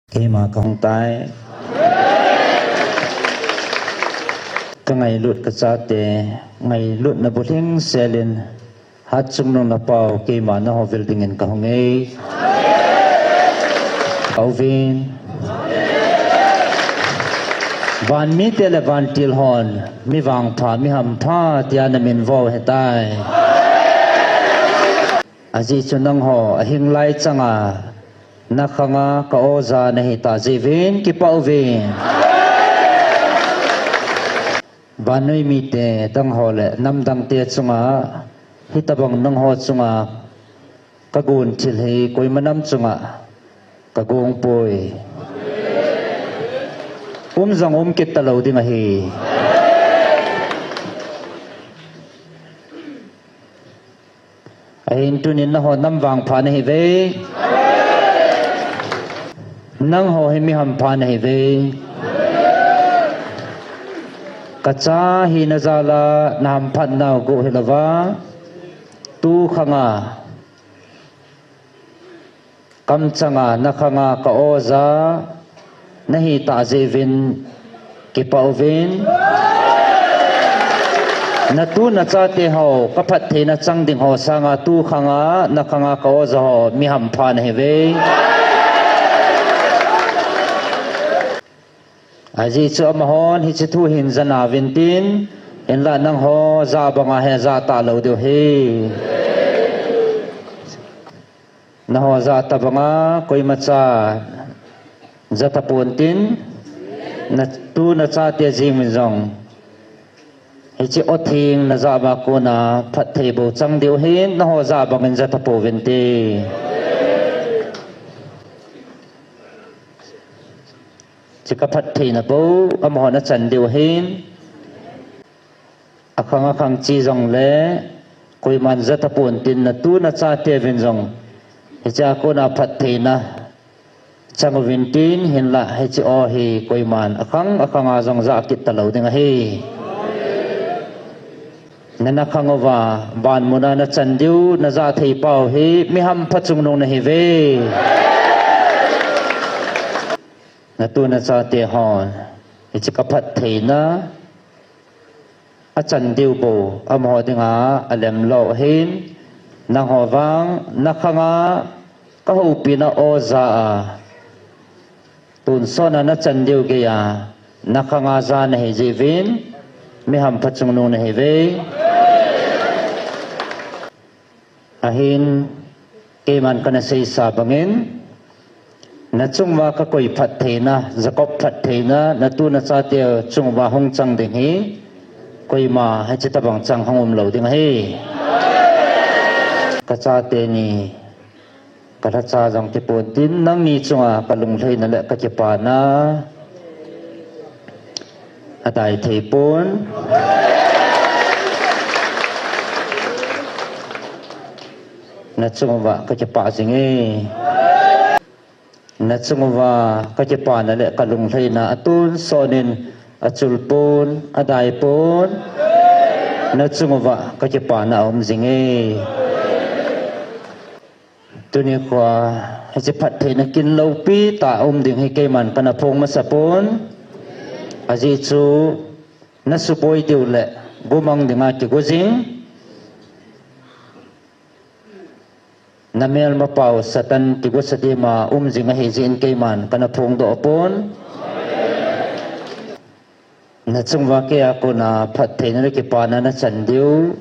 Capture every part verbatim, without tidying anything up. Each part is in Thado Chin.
Keima kahung tai. Ka ngailut ka chate, ngailutna bulhing selin, hatchungnung na pau keima naho vil dingin kahung e. Auvin. Van mite le vantil hon, mi vangpha, mi hampha, tia na min vo hetai. Ajeh chu nangho, ahing lai changa, na khanga ka oja nahi ta jeh uvin, kipah uvin. Vannoi mite dang ho le namdang te chunga, hitabang nangho chunga, ka gon thil hi koima nam chunga, ka gong poi. Um jong um kit talou ding ahi. Ahin tunin nangho nam vangpha nahi ve. Nangho hi mi hampha nahi ve. Ka cha hina jal a na hamphat nau gu hilouva. Tu khanga. Kamchanga, na khanga ka oja, nahi ta jeh uvin, kipah uvin. Na tu na chate ho, ka phattheina chang ding ho sanga tu khanga, na khanga ka oja ho, mi hampha nahi ve. Ajeh chu amahon hiche thu hin ja nauvin tin, hinlah nangho ja banga hi ja talou diu ahi. Nangho ja tabanga koimacha ja tapon tin, na tu na chate jeng uvin jong. Hiche o theng na ja uva kona phatthei bou chang diu ahin, nangho ja bangin ja tapouvin te. Hiche ka phattheina bou, amahon achan diu ahin. Akhang akhang chi jongle, koiman ja tapon tin na tu na chate uvin jong. Hichea kona phattheina chang uvin tin hinlah hiche o hi koiman akhang akhanga jong ja kit talou ding ahi. Na na khang uva, van muna na chan diu, na ja thei pau hi, mi hampha chungnung nahi ve. Na tu na chate hon, hiche ka phattheina, achan diu bou, amaho dinga, alem lou ahin, nangho vang, na khanga, ka houpina oja a, tonsot a na chan diu geiya, na khanga ja nahi jeh uvin, mi hampha chungnung nahi ve. Ahin, keiman kana seisa bangin, na chunguva ka koi phattheina, Jacob phattheina, na tu na chate chunguva hung chang ding hi, koima hiche tabang chang hung um lou ding ahi. Ka chate ni, ka lhacha jong kipon tin, nangni chunga ka lunglhaina le ka kipana. Adai thei pon. Na chunguva ka kipah jing e. Na chunguva ka kipana le ka lunglhaina atonsot in achul pon, adai pon. Na chunguva ka kipana aum jing e. Tuni khoa, hiche phattheina kin loupi tah um ding hi keiman kana phong masa pon. Ajeh chu, na suboi diu le, gumang dinga kigo jing. Na melmapau Satan kigo sa dima um jing ahi jeh in keiman kana phongdoh pon. Na chunguva keia kona phattheina le kipana na chan diu.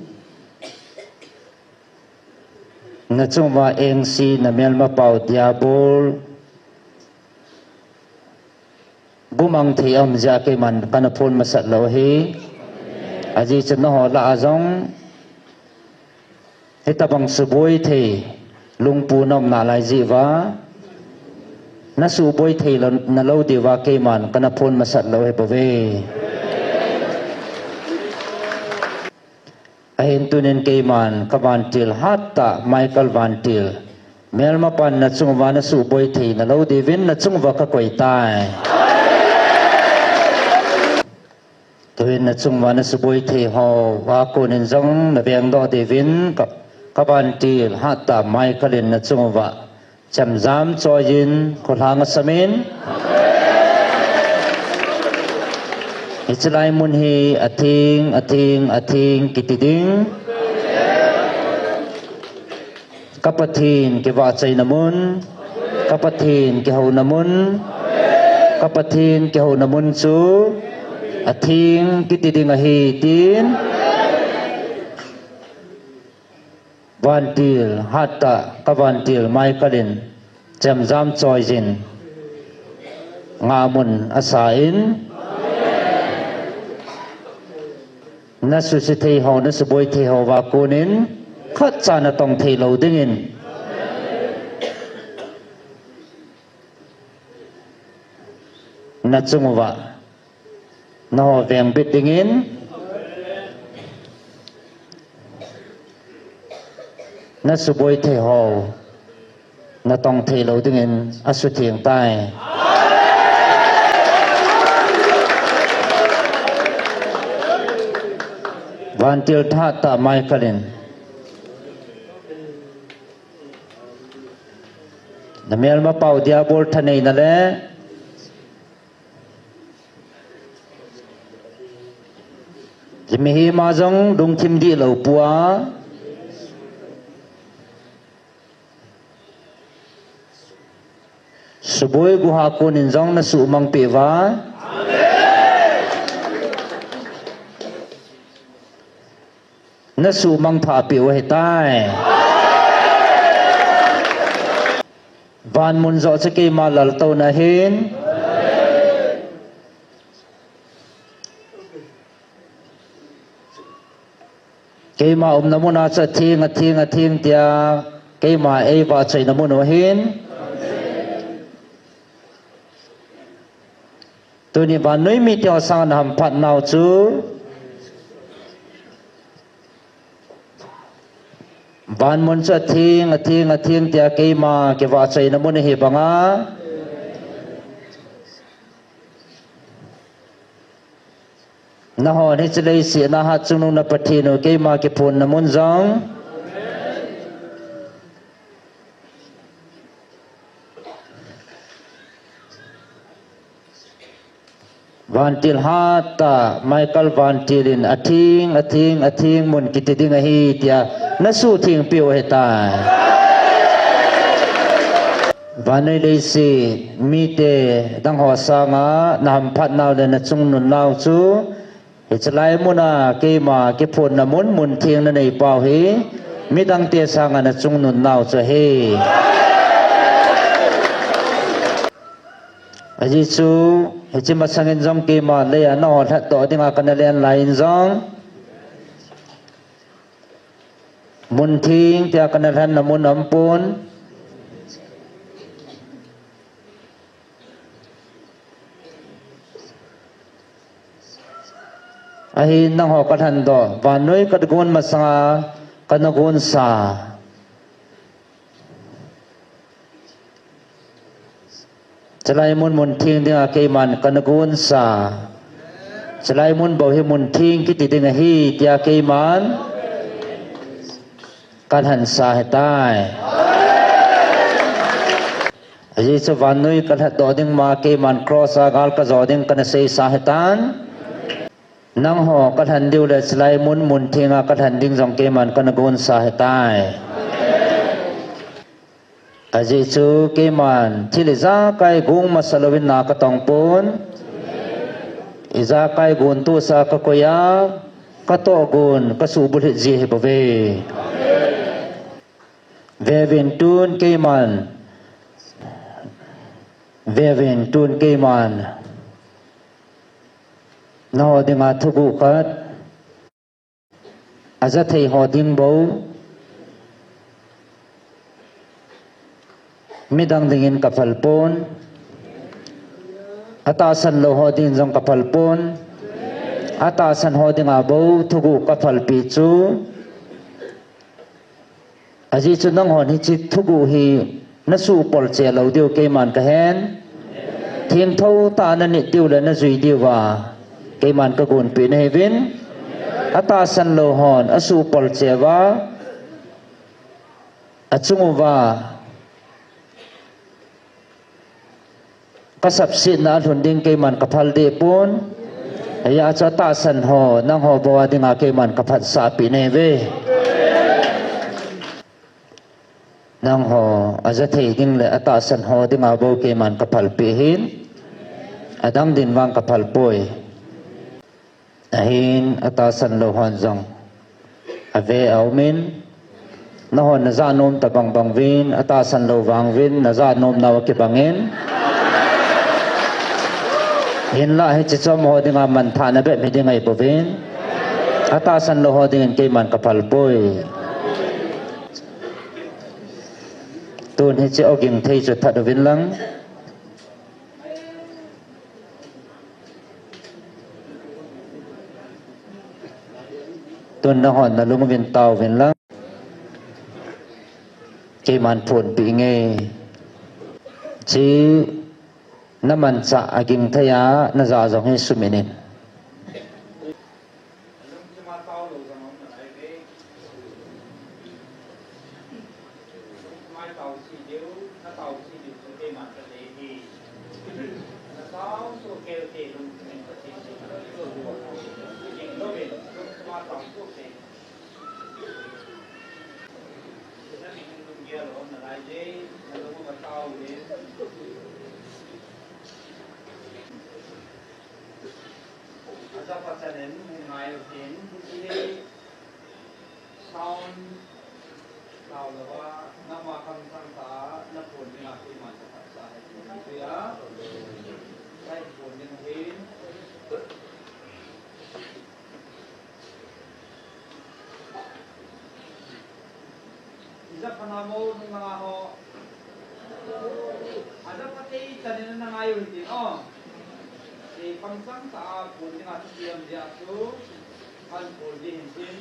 Na chunguva engse na melmapau diabol. Gumang thei aum jeh a keiman kana phon masat lou ahi. Ajeh chu nangho lah a jong. Hitabang suboi thei, lungput na um nalai jeh uva, na suboi thei lou, nalou diuva keiman kana phon masat lou ahi bouve. Ahin tunin keiman ka vantil hattah Michael vantil, melmapan na chunguva na suboi thei nalou diuvin na chunguva ka koi tai. Tuin na chunguva na suboi thei hoa konin jong na vengdoh diuvin ka, ka vantil hattah Michael in na chunguva Chemjam choiyin, kholhang asamin. Hichelai mun hi atheng, atheng, atheng kiti ding. Ka Pathen kivahchoina mun, ka Pathen kihouna mun, ka Pathen kihouna mun chu atheng kiti ding ahi tin. Vantil hattah ka vantil Michael in chemjam choiyin ngamun asan, na suse thei ho, na suboi thei ho va konin khatcha na tong thei lou dingin na chung uva na ho vengbit dingin, na suboi thei ho na tong thei lou dingin asutheng tai. Vantil hattah Michael in na melmapau Diabol thaneina le mihem a jong lungthim dihlou pua, suboi guha konin jong na suhmang peh uva, na suhmang thah peh u ahitai. Vanmun joh chu keima laltouna ahin, keima umna mun a chu atheng, atheng, atheng tia keima eivahchoina mun u ahin. Tuni vannoi mite ho sanga na hamphat nau chu, vanmun chu atheng, atheng, atheng tia keima kivahchoina mun ahi banga, nahon hiche leiset a Hatchungnung na Pathen u keima kiphonna mun jong Vantil hattah Michael Vantil in atheng, atheng, atheng mun kiti ding ahi tia na suhtheng peh u ahitai. Vannoi leiset mite dang ho sanga na hamphat nau le na chungnun nau chu, hichelai mun a keima kiphonna mun, mun theng na neipau hi midangte sanga na chungnun nau chu ahi. Ajeh chu hiche masangin jong keima lei a nahou lhatdoh dinga kana len lai in jong, mun theng tia kana lhenna mun aumpon. Ahin nangho kalhendoh, vannoi kagon masanga kana gonsa, chelai mun mun theng dinga keiman kana gonsa, chelai mun bou hi mun theng kiti ding ahi tia keiman kalhensa ahitai. Ajeh chu vannoi kalhatdoh ding ma keiman cross a gal kajo ding kana seisa ahitan. Nangho kalhen diu le chelai mun mun thenga kalhen ding jong keiman kana gonsa ahitai. Ajeh chu keiman thil ijakai gong masa louvin na katong pon. Ijakai gon tohsa kakoi a, katohgon kasubulhit ji ahi bouve. Veuvin tun keiman, veuvin tun keiman nangho dinga thuguh khat, ajathei ho ding bou, midang dingin kaphal pon, atahsan lou ho dingin jong kaphal pon, atahsan ho dinga bou thuguh kaphalpeh chu, ajeh chu nanghon hiche thuguh hi nasuhpol cheh lou diu keiman kahen. Thengthou tah a nanit diu le najui diuva keiman kagonpeh nahiuvin. Atahsan lou hon asuhpol cheh uva, achung uva Ka sapsetna a lhun ding keiman ka phal deh pon. Hijeh chun atahsan ho, nangho bou a dinga keiman ka phatsah pi nahi ve. Nangho, aja thei ding le atahsan ho dinga bou keiman ka phalpeh ahin. Adang din vang ka phal poi. Ahin atahsan lou hon jong ave a um in, nahon na jah nom tabang bang uvin, atahsan lou vang uvin, na jah nom nau akibang in. Hinlah hiche chom ho dinga manthahna bep hi ding ahi bouvin. Atahsan lou ho dingin keiman ka phal poi. Tun hiche ogin thei chu that uvin lang. Tun nahon na lung uvin tao uvin lang. Keiman phonpeh inge. Hiche na manchah aging thei a, na jah jong hi sumin in. Aja pha chanin hung ngai utin, hiche hi sound tao louva, nama kamchang tah a na phon dinga keiman ka phatsah ahi. Hiche a, ka phon ding ahi. Ija pha namo nung langa ho. Aja pha tei chanin na ngai u hitin o. E, kamchang tah a phon dinga thu piam dia chu. Kan phon ding hin tin.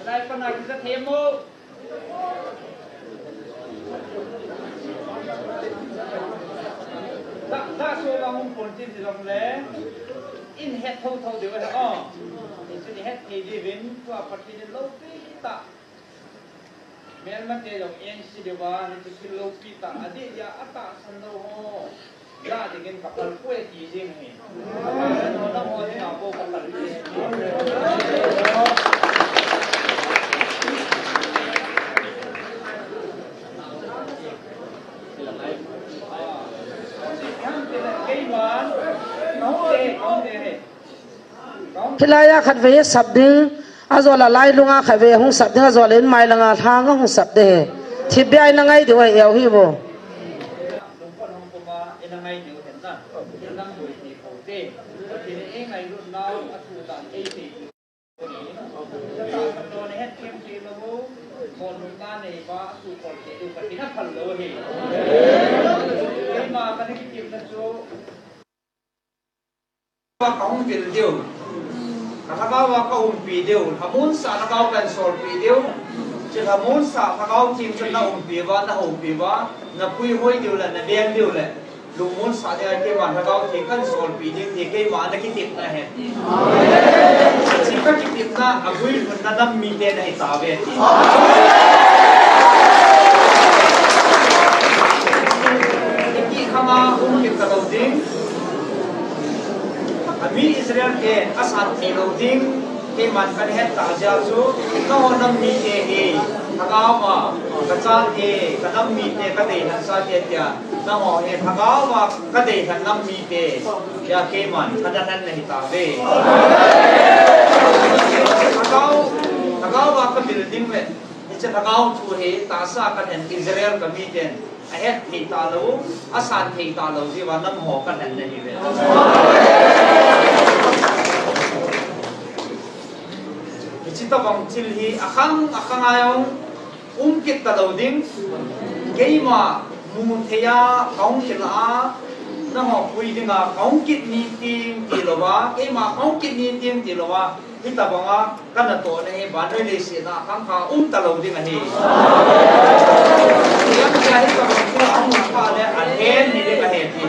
Lai pana kisa themo. Da, da so ba hung pon tin ti long le. In het tho tho de wa o. In tin het ke di vin tua Pathen in loupi ta. Melmate jong engse diu va, hiche thil loupi tah, adeh dia atahsan lou ho. Jah dingin ka phal poi ti jing ahi. Atahsan ho nangho dinga bou ka phal poi. Keiman, kahung te, kahung te he. Hilai a khatvei sap ding, ajol a lailung a khatvei hung sap ding, ajol in mai langa lhang a hung sap ding ahi. Thipbeh a ina ngai diu ahi, eu hi vo. Keima kana kitimna chu Ka hung vil diu. Ka lhagao a ka umpi diu. Lhamonsah lhagao kan solpeh diu. Hiche lhamonsah lhagao theng chun na umpi uva, na houpi uva, na puihoi diu le, na veng diu le. Lungmonsah dinga keima lhagao theng kan solpeh ding ti keima na kitepna ahi. Hiche ka kitepna a guilhunna nam mite na hi tauve ti. Hiti khanga um kit talou ding. Ami Israel te asan thei lou ding, keiman kana het tah jeh chu, nangho nam mite hi, lhagao a, ka chate, ka nam mite, ka deilhen chate tia, nangho hi lhagao a, ka deilhen nam mite, tia keiman kana lhen na hi tauve. Lhagao, lhagao a ka vil ding le, hiche lhagao thu hi, tahsa ka lhen Israel ka miten, ahet thei talou, asan thei talou jeh uva nangho ka lhen na hi ve. Hiche tabang thil hi akhang, akhang a jong um kit talou ding. Keima mu thei a, kahung kila a, nangho pui dinga, kahung kit ni ting ti louva, keima kahung kit ni ting ti louva, hitabanga kana tohna hi vannoi leiset a khangkha um talou ding ahi. Hitabang chu ahung kha le alhen hi ding ahi ti.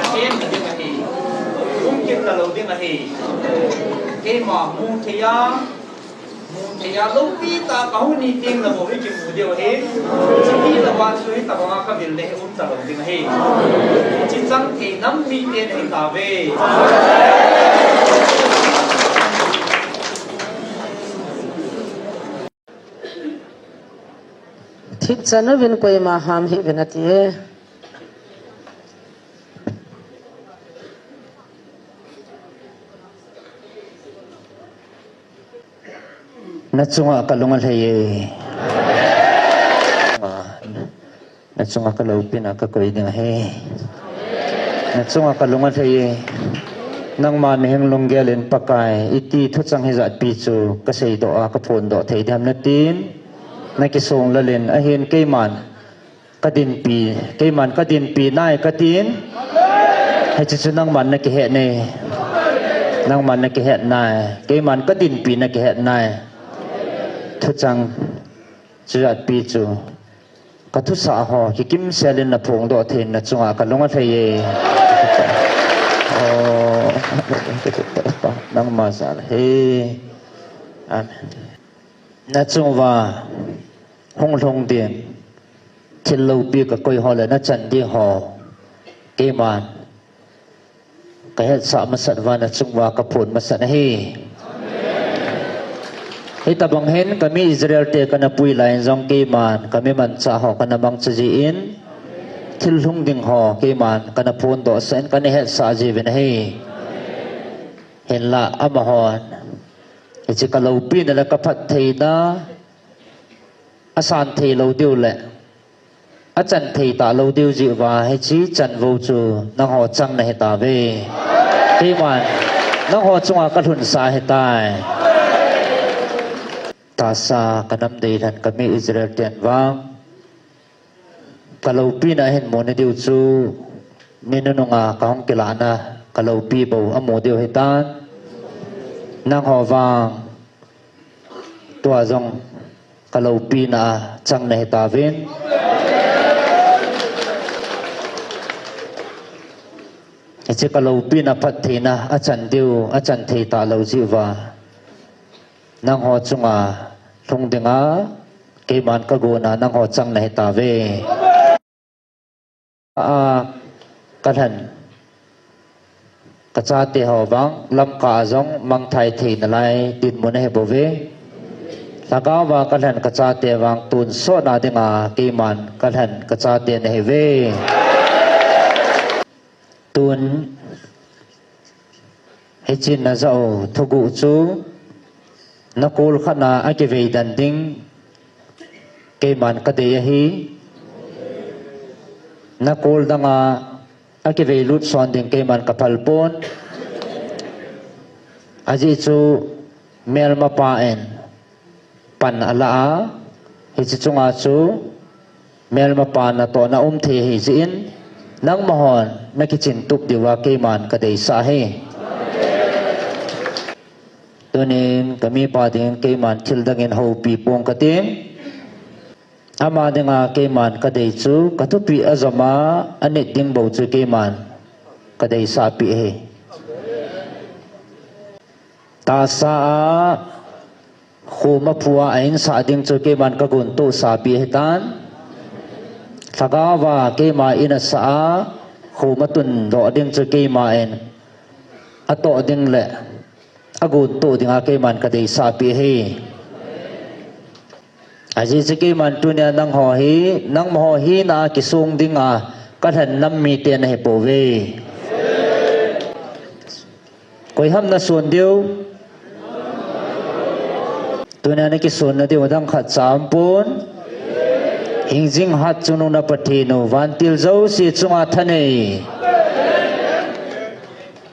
Alhen hi ding ahi. Um kit talou ding ahi. Keima mu thei a, mu thei a loupi ta Ka hun ni ting na bou hi kimu diu ahi. Chiti na wan su hi tabanga ka vil le hi um ta lo ding ahi. Chi chang thei nam mite nahi tauve. Thipchan uvin koima ham hih uvin ati e. Na chunga ka lung alhai e. Na chunga ka loupina ka koi ding ahi. Na chunga ka lung alhai e. Nangma mihing lunggel in Pakai, iti thuchang hijat pi chu ka seidoh a ka phondoh thei ding ham natin. Na kisong lal in ahin keiman ka dinpi, keiman ka dinpi nai katin. Hiche chu nangman na kihet nai. Nangman na kihet nai. Keiman ka dinpi na kihet nai. Thuchang hijat pi chu ka thusah ho kikim sel in na phongdoh thei in na chunga ka lung alhai e. Oh, nangma jal ahi. Amen. Na chunga hung lhung din thil loupi ka koi ho le na chan ding ho keiman ka hetsah masat uva na chunga ka phon masat ahi. Hitabang hin ka mi Israel te ka na pui lai in jong keiman ka mi manchah ho ka na mangcha jin thil lhung ding ho keiman ka na phondoh sah in ka na hetsah jiuvin ahi. Hinlah amahon hiche ka loupina le ka phattheina asan thei lou diu le achan thei talou diu jeh uva hiche chanvou chu nangho chang nahi tauve. Keiman nangho chunga ka lhunsa ahitai. Tahsa ka nam deilhen ka mi Israel ten vang ka loupina ahin mu na diu chu ni nunung a ka hung kilahna ka loupi bou amu diu ahitan. Nangho vang tua jong ka loupina a chang nahi tauvin. Hiche ka loupina phattheina achan diu, achan thei talou jeh uva nangho chunga lhung dinga keiman ka gona nangho chang nahi tauve. A, ka lhen ka chate ho vang Lamka a jong mangthai thei nalai dinmun ahi bouve. Lhagao va ka lhen ka chate vang tonsot na dinga keiman ka lhen ka chate nahiuve. Tun hiche na jah u thuguh chu na kol khat na a kivei den ding keiman ka dei ahi. Na kol danga a kivei lut son ding keiman ka phal pon. Ajeh chu melmapa in pan ala a, hiche chunga chu melmapa natohna um thei ahi jeh in, nangma hon na kichin tup diuva keiman ka deisah ahi. Tunin ka mipa dingin keiman thil dangin houpi pong katin, ama dinga keiman ka dei chu ka thupeh a jom a, a nit ding bou chu keiman ka deisah peh ahi. Tahsa a khoma phu a a insah ding chu keiman ka gontoh sah peh ahitan. Lhagao va keima in asah a khoma tundoh ding chu keima in atoh ding le agontoh dinga keiman ka deisah peh ahi. Ajeh chu keiman tunia nangho hi, nangma ho hina a kisong dinga ka lhen nam mite nahi pouve. Koi ham na son diu? Tunia na kison na diu dang khatcha aumpon. Hingjing hatchungnung na Pathen u, vantil jouse chunga thanei.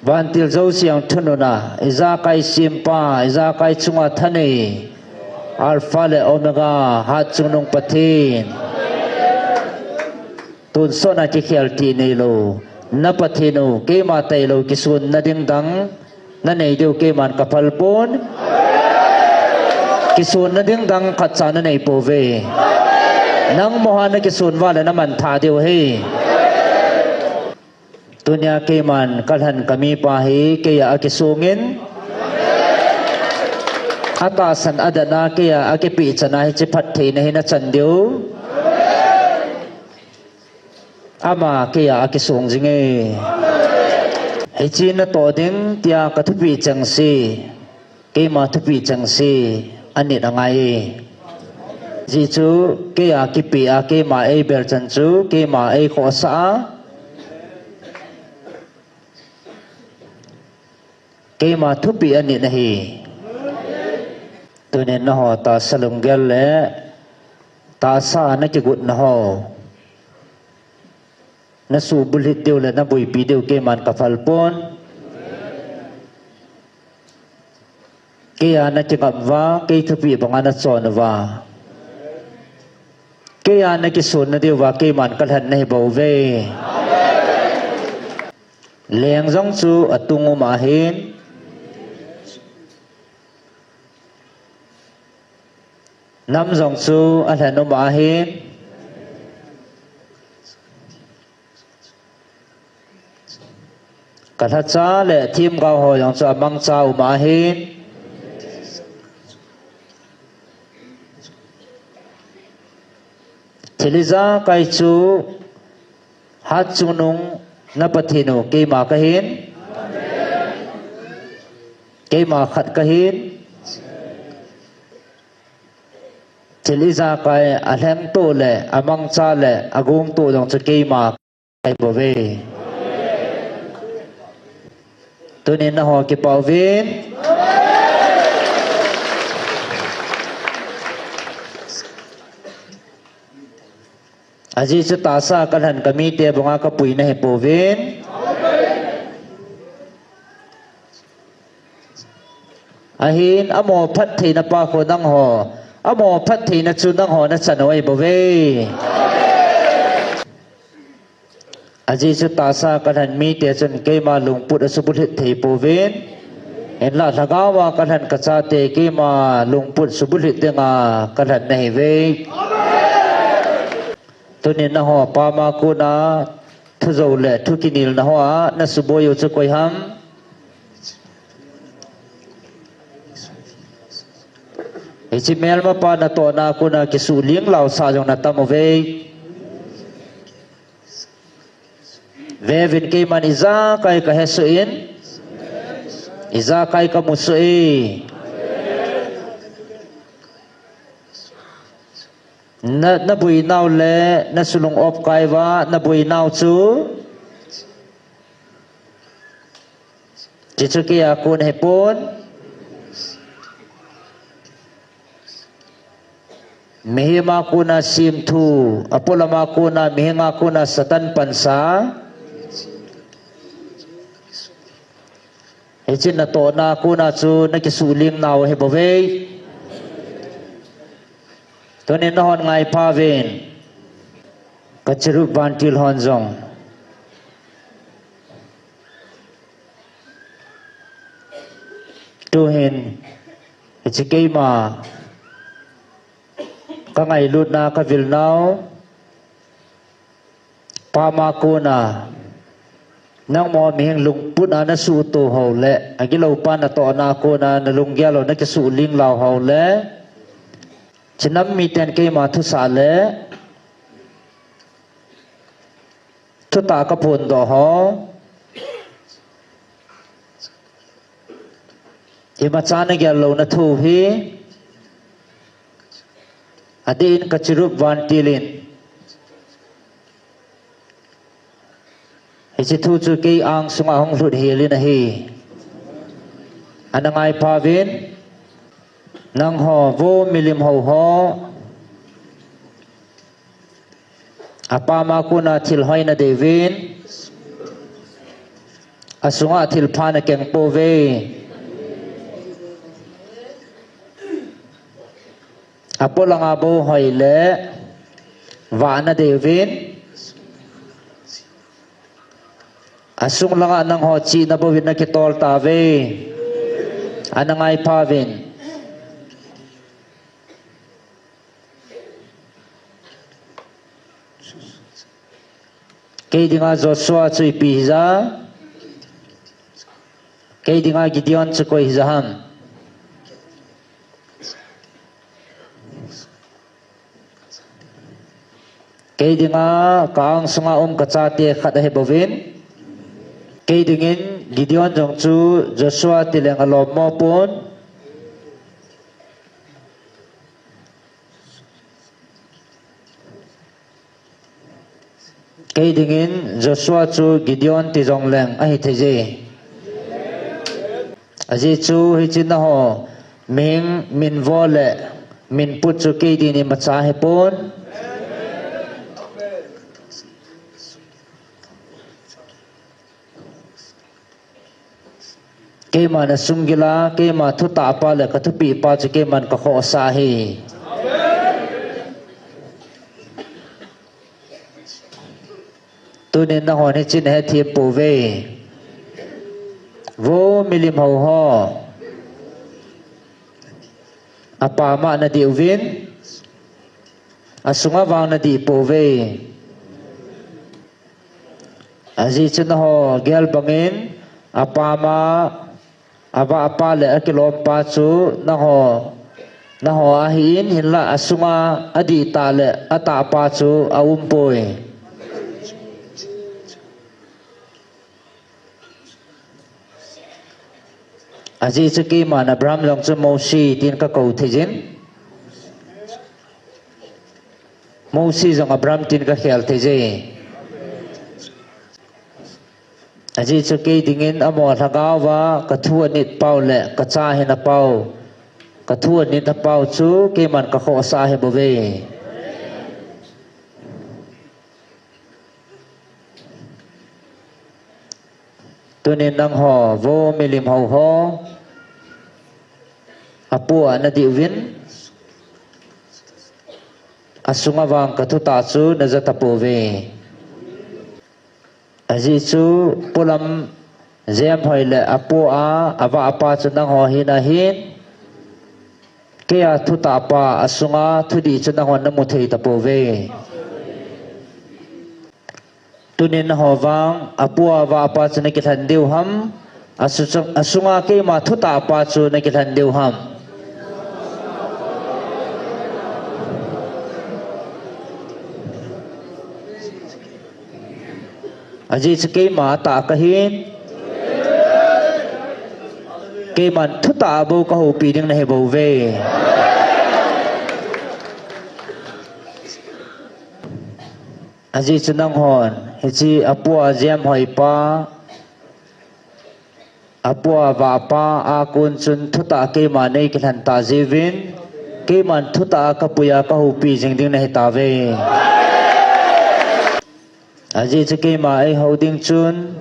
Vantil jouse a thununna, ijakai sempa, ijakai chunga thanei, Alpha le Omega, hatchungnung Pathen. Tonsot na kikhel tih neilou na Pathen u, keima tailou kisonna ding dang na nei diu keiman ka phal pon. Kisonna ding dang khatcha na nei pouve. Nangma ho a na kison uva le na mangthah diu ahi. Tunia keiman ka lhen ka mipa hi kei a akisongin, Atahsan adatna keiya akipeh chan a hiche phattheina hi nachan diu. Ama keiya akisong jinge. Hiche natoh ding tia kathupeh chengse, keima thupeh chengse anit angai e. Ajeh chu keiya kipeh a keima eibel chan chu keima eikhohsah a, keima thupeh anit ahi. Tunin nangho tahsa lunggel le tahsa nakigotna ho nasuhbulhit diu le naboipi diu keiman kaphal pon. Keiya nakingap uva, kei thupeh banga nachon uva, keiya nakisonna diuva keiman kalhen nahi bouve. Leng jong chu atung um ahin, nam jong chu alhen um ahin, kalhacha le themgao ho jong chu amangcha um ahin, thil ijakai chu hatchungnung na Pathen u keima kahin, keima khat kahin, thil ijakai alhengtoh le amangcha le agongtoh jong chu keima kahi bouve. Tunin nangho kipah uvin. Ajeh chu tahsa kalhen kamite banga kapui nahi pouvin. Ahin amo phattheina pa khu nangho, amo phattheina chu nangho nachan u ahi bouve. Ajeh chu tahsa kalhen mite chun keima lungput asubulhit thei pouvin. Hinla lhagaova kalhen kachate keima lungput subulhit dinga kalhen nahiuve. Tunin nangho pama kona thujou le thukinelna hoa nasuboi u chu koi ham? Hiche melmapa natohna kona kisuh linglaosah jong natam uve. Veuvin keiman ijakai kahesoh in, ijakai kamusoh e. Na, naboinau le nasulung opkai uva naboinau chu, hiche chu keia kon ahipon. Mihem a kona semthu, apolama kona, mihem a kona Satan pansa. Hiche natohna kona chu nakisuhling nau ahibouve. Tunin nahon ngaiphauvin, ka cherub vantil hon jong. Tuhin, hiche keima kangailutna kavilnau, pama kona, nangma mihem lungput a nasuhto ho le, agiloupa natohna kona nalunggel u nakisuhling lau ho le, chinam miten keima thusah le thutah kaphondoh ho, imacha nagel louna thu hi, adeh in ka cherub vantil in hiche thu chu kei angsunga hung lhut helin ahi. Ana ngaiphauvin, nangho vo milim hou ho, apama kona thil hoi nadeiuvin, asunga thilpha nakeng pouve. Apolanga bou hoi le vah nadeiuvin, asung langa nangho chihna bouvin nakitol tauve. Ana ngaiphauvin. Kei dinga Joshua chu ipi hija? Kei dinga Gideon chu koi hija ham? Kei dinga ka angsunga um ka chate khat ahi bouvin. Kei dingin Gideon jong chu Joshua tileng alom mo pon. Kei dingin Joshua chu Gideon ti jongleng ahi thei je. Ajeh chu hiche nangho mihing minvo le minput chu kei dingin imacha ahipon. Keima nasunggil a, keima thutah pa le ka thupeh pa chu keiman ka khohsah ahi. Tunin nangho hiche nahethem pouve. Vo milim hou ho. Apam a nadih uvin. Asunga vang nadih pouve. Ajeh chu nangho gel bangin apam a, avah pa le akilom pa chu nangho, nangho ahin, hinlah asunga adih tah le atah pa chu aumpoi. Ajeh chu keiman Abraham jong chu Mose tin ka kou thei jin. Mose jong Abraham tin ka khel thei je. Ajeh chu kei dingin amaho lhagao va ka thu anit pau le ka cha hina pau, ka thu anit a pau chu keiman ka khohsah ahi bouve. Tunin nangho, vo milim hou ho, apu a nadih uvin, asunga vang ka thutah chu naja tapouve. Ajeh chu polam Jemhoi le apu a, avah pa chu nangho hina hin, kei a thutah pa, asunga thudih chu nangho namu thei tapouve. Tunin nangho vang, apu a avah pa chu nakilhen diu ham, asu-, asunga keima thutah pa chu nakilhen diu ham. Ajeh chu keima atah kahin, keiman thutah bou ka houpi ding nahi bouve. Ajeh chu nanghon, hiche apu a Jemhoi pa, apu a avah pa a kon chun thutah keima neikilhen tah jeh uvin, keiman thutah a kapui a kahoupi jing ding nahi tauve. Ajeh chu keima eihou ding chun,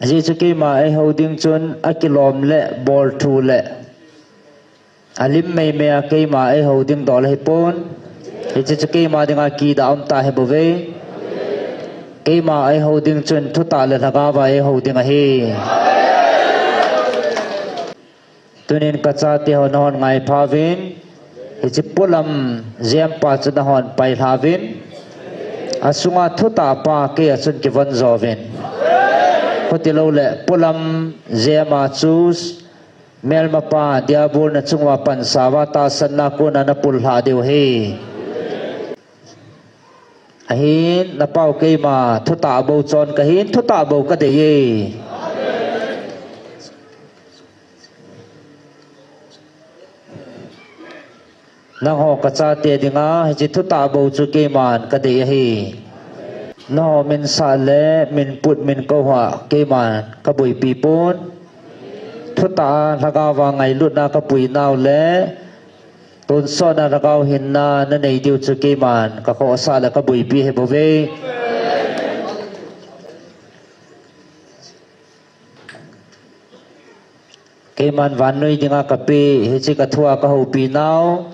ajeh chu keima eihou ding chun akilom le bolthu le alim meimei a keima eihou ding dol ahipon. Hiche chu keima dinga kidah um tah ahi bouve. Keima eihou ding chun thutah le lhagao va eihou ding ahi. Tunin kachate ho nahon ngaipha uvin, hiche polam jempa chu nahon pailha uvin, asunga thutah pa kei a chun kivon jo uvin. Khuti lou le polam jema chu melmapa Diabol nachung uva pansa uva tahsanna kona napullhah diu ahi. Ahin, napau keima thutah bou chon kahin, thutah bou kadei e. Nangho kachate dinga, hiche thutah bou chu keiman kadei ahi. Nangho minsah le minput minkou a keiman kaboipi pon. Thutah a lhagao va ngailutna kapui nau le, tonsot na lhagao hinna nanei diu chu keiman kakhohsah le kaboipi ahi bouve. Keiman vannoi dinga kapeh, hiche kathua kahoupi nau.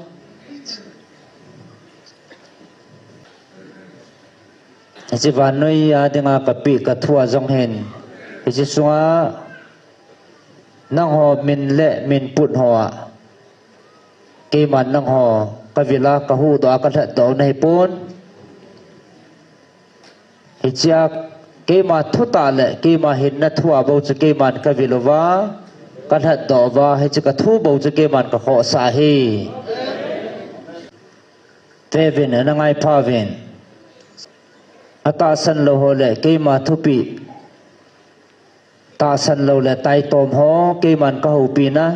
Hiche vannoi a dinga kapeh kathua jong hin, hiche sunga nangho min le minput hoa keiman nangho kavil a kahuhdoh a kalhatdoh u nahipon. Hichea keima thutah le keima hinna thua bou chu keiman kavil uva, kalhatdoh uva, hiche kathu bou chu keiman kakhohsah ahi. Vevin, ana ngai pha vin. Atahsan lou ho le keima thupeh tahsan lou le taitom ho keiman kahoupi na.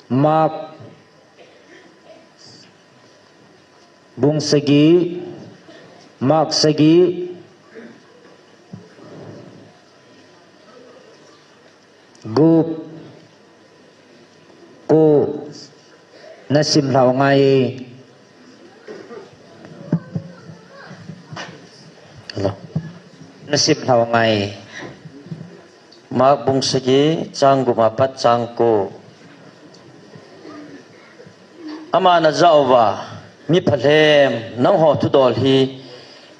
Mark bung sagi, Mark sagi, gup, ko, nasim lhau ngai. Hello. Nasim lhau ngai. Mark bung sagi, chang gup apat chang ko. Aman ajah uva, mi phalhem, nangho thudol hi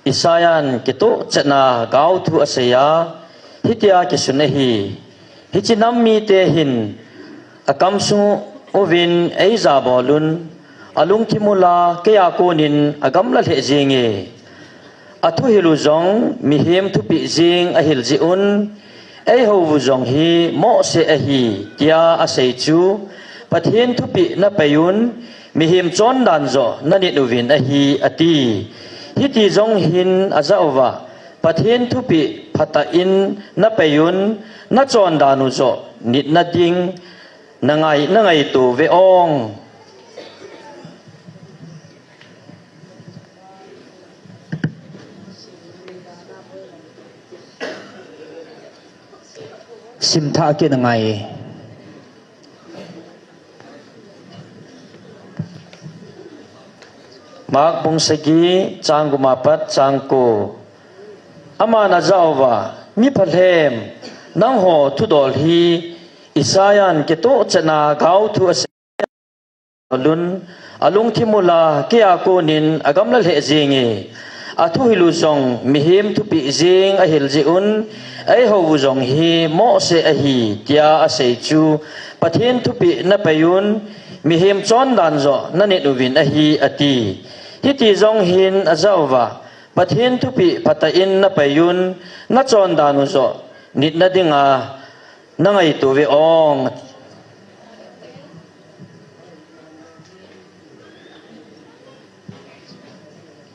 Isaia'n kitoh chetna gaothu asei a, hitia kisun ahi. Hiche nam mite hin akam sung uvin eija bol un, alungthim ula keija konin agamla lheh jenge. Athuhil u jong mihem thupeh jeng ahil jeh un, eihou u jong hi mohseh ahi, tia asei chu, Pathen thupeh napei un, mihem chondan joh nanit uvin ahi, ati. Hiti jong hin ajah uva, Pathen thupeh phatah in napei un, nachondan u joh nitna ding nangai, nangaito ve ong. Simthah kit angai. Mark bung sagi, chang gup apat chang ko. Aman ajah uva, mi phalhem, nangho thudol hi Isaia'n kitoh chetna gaothu asei a, alun, alungthim ula keija konin agamla lheh jenge. Athuhil u jong mihem thupeh jeng ahil jeh un, eihou u jong hi mohseh ahi, tia asei chu, Pathen thupeh napei un, mihem chondan joh nanit uvin ahi, ati. Hiti jong hin ajah uva, Pathen thupeh phatah in napei un, nachondan u joh nitna dinga nangaito ve ong.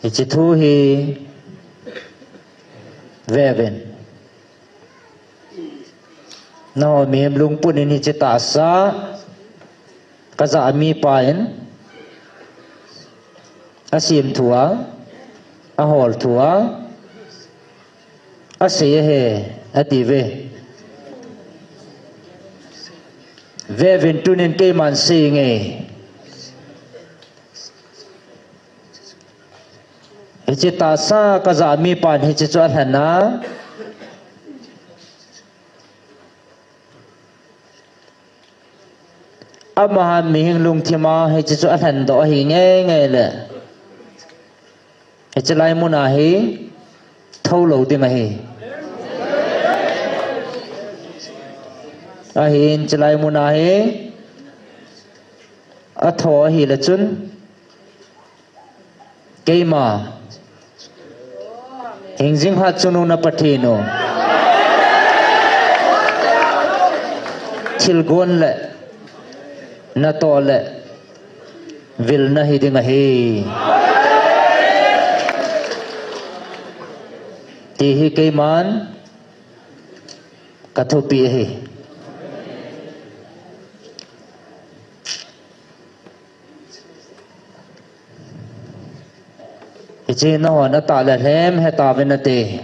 Hiche thu hi vevin. Nangho mihem lungput in hiche tahsa kajah mipa in asim thua, ahol thua, asei ahi, ati ve. Vevin tunin keiman seinge. Hiche tahsa kajah mipan hiche chu alhen a. Amahan mihem lungthima hiche chu alhen doh ahi ngeingei le. Hiche lai muna hi thou lou ding ahi. Ahin hiche lai muna hi atho ahile chun. Keima. Hingjing Hatchungnung na Pathen u. Thilgon le. Natoh le. Vilna hiding ahi. Ti hi keiman. Kathupi ahi. Hiche nahon atah le lhem hetauvin nate.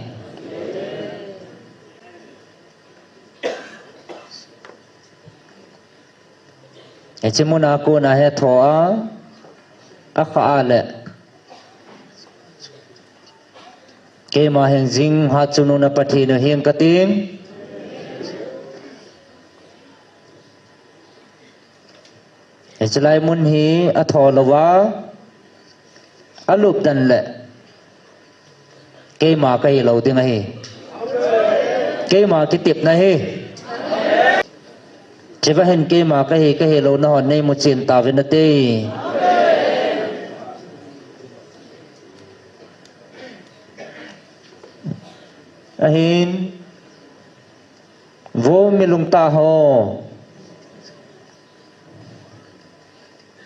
Hiche muna kona hi atho a, akha a le. Keima Hingjing Hatchungnung na Pathen u hing kating. Hiche lai mun hi atho louva, alupdan le. Keima kahi lou ding ahi. Keima kitepna ahi. Chua hin keima kahi, kahi lou nahon neimu chen tauvin nate. Ahin. Vo mi lungtah ho.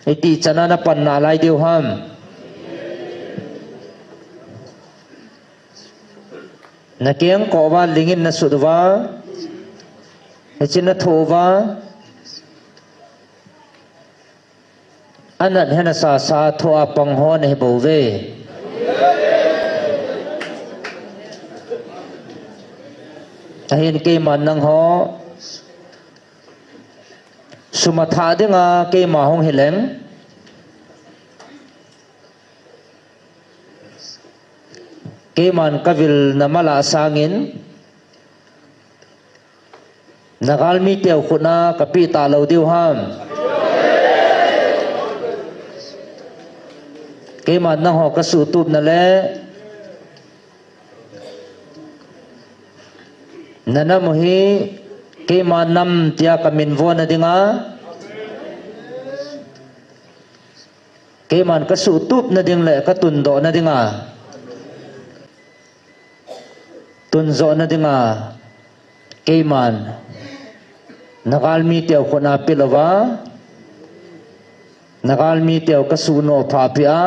Hiti chana na pan nalai diu ham. Na keng ko uva lingin na sut uva. Hichi na tho uva. Anat hena sa sa tho a pang ho na hi bou ve. Ahin keiman nangho sum a tha dinga keima hung hileng. Keiman ka vil na mala sangin na galmi teu khut na ka pi ta lo diu ham. Keiman nangho ka sutup na le na nam u hi keima nam tia ka min vo na dinga. Keiman ka sutup na ding le ka tundoh na dinga. Tunzoh na dinga. Keiman. Na galmi teu khut na pi lo va. Na galmi teu ka suno pha pi a.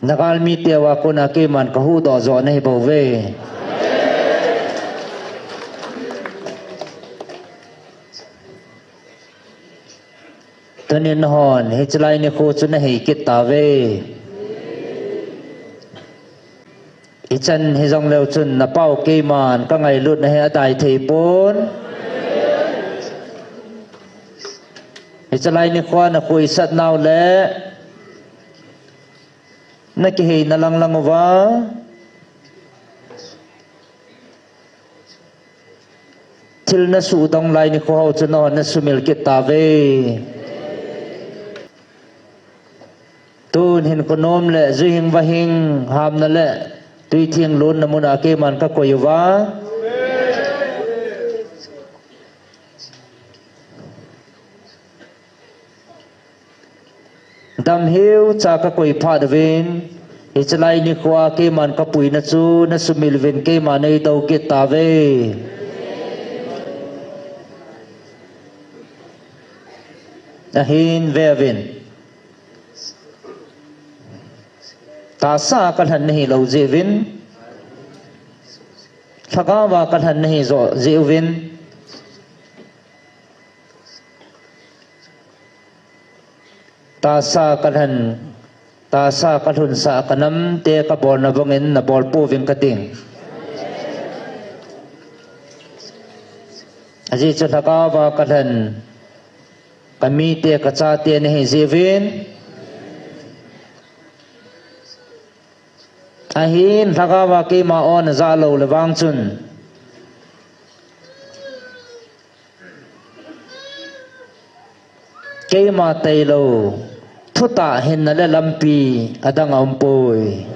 Na galmi teu a kona keiman ka huhdoh jo na hi bou ve. Tunin nahon, hichelai nikho chu na hei kit tauve. Hichan hijongleu chun na pau keiman ka ngailut na hi adai thei pon. Hichelai nikho a na khuisat nau le na kihei na langlang uva. Thil na suhdong lai nikho ho chu nahon na sumil kit tauve. Tun hin konom le juihing vahing hamna le tuithing lonna muna keiman ka koi uva. Damheu cha ka koi phat uvin, hichelai nikho a keiman ka puina chu na sumil uvin keiman nei do kit tauve. Ahin ve uvin. Tahsa a ka lhen na hi lo jeh uvin. Lhagao a ka lhen na hi jo jeh uvin. Tahsa ka lhen, tahsa ka lhunsah ka nam te ka bolna bangin na bol pouving ka ting. Ajeh chu lhagao a ka lhen, ka mite ka chate na hi jeh uvin. Ahin lhagao a keima o na ja lou le vang chun. Keima tailou, thutah hinna le lampi adang a um poi.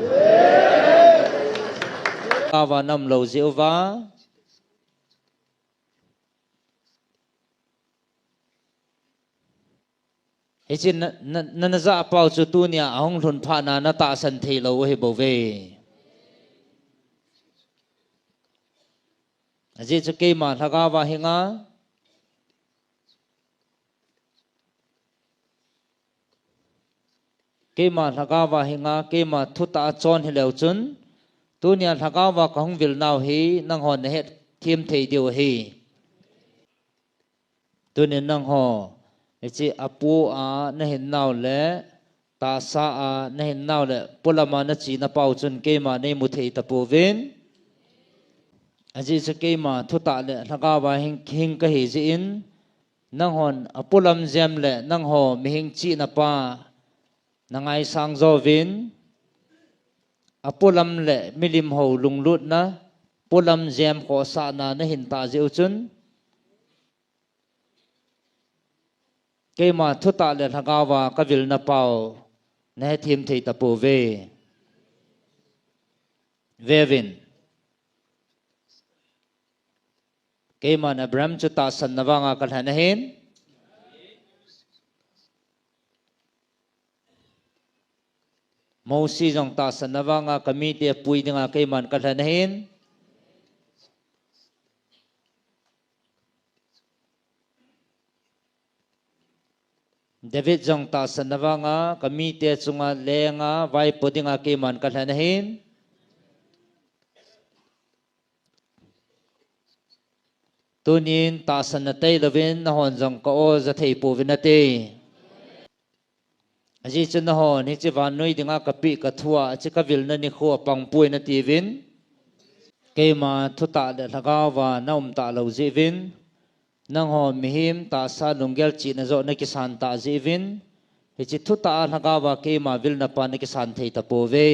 Lhagao a na um lou jeh uva. Hichun na, na, na, na ja pau chu tunia ahung lhun phat na na tahsan thei lou u hi bou ve. Ajeh chu keima lhagao a hinga, keima lhagao a hinga, keima thutah a chon hileu chun, tunia lhagao a ka hung vil nau hi nanghon na het them thei diu ahi. Tunin nangho, hiche apu a na hin nau le, tahsa a na hin nau le, polam a na chena pau chun keima nei mu thei tapouvin. Ajeh chu keima thutah le lhagao a hing, hing ka hi jeh in, nanghon apolam jem le nangho mihem chena pa na ngaisang jouvin, apolam le milim ho lunglutna, polam jem khohsahna na hin tah jeh u chun, keima thutah le lhagao a ka vilna pau na hethem thei tapouve. Veuvin. Keiman Abraham chu tahsanna vanga ka lhen ahin. Mosi jong tahsanna vanga ka mite pui dinga keiman ka lhen ahin. David jong tahsan na vanga, ka mite chunga lenga vaipo dinga keiman ka lhen ahin. Tunin tahsan na tei lovin, nahon jong ka o ja thei pouvin ate. Ajeh chu nahon hiche vannoi dinga ka peh ka thua, hiche ka vilna nikho apang poi natiuvin. Keima thutah le lhagao va na um talou jeh uvin. Nangho mihem tahsa lunggel chihna joh na kisan tah jeh uvin. Hiche thutah a lhagao va keima vilna pa na kisan thei tapouve.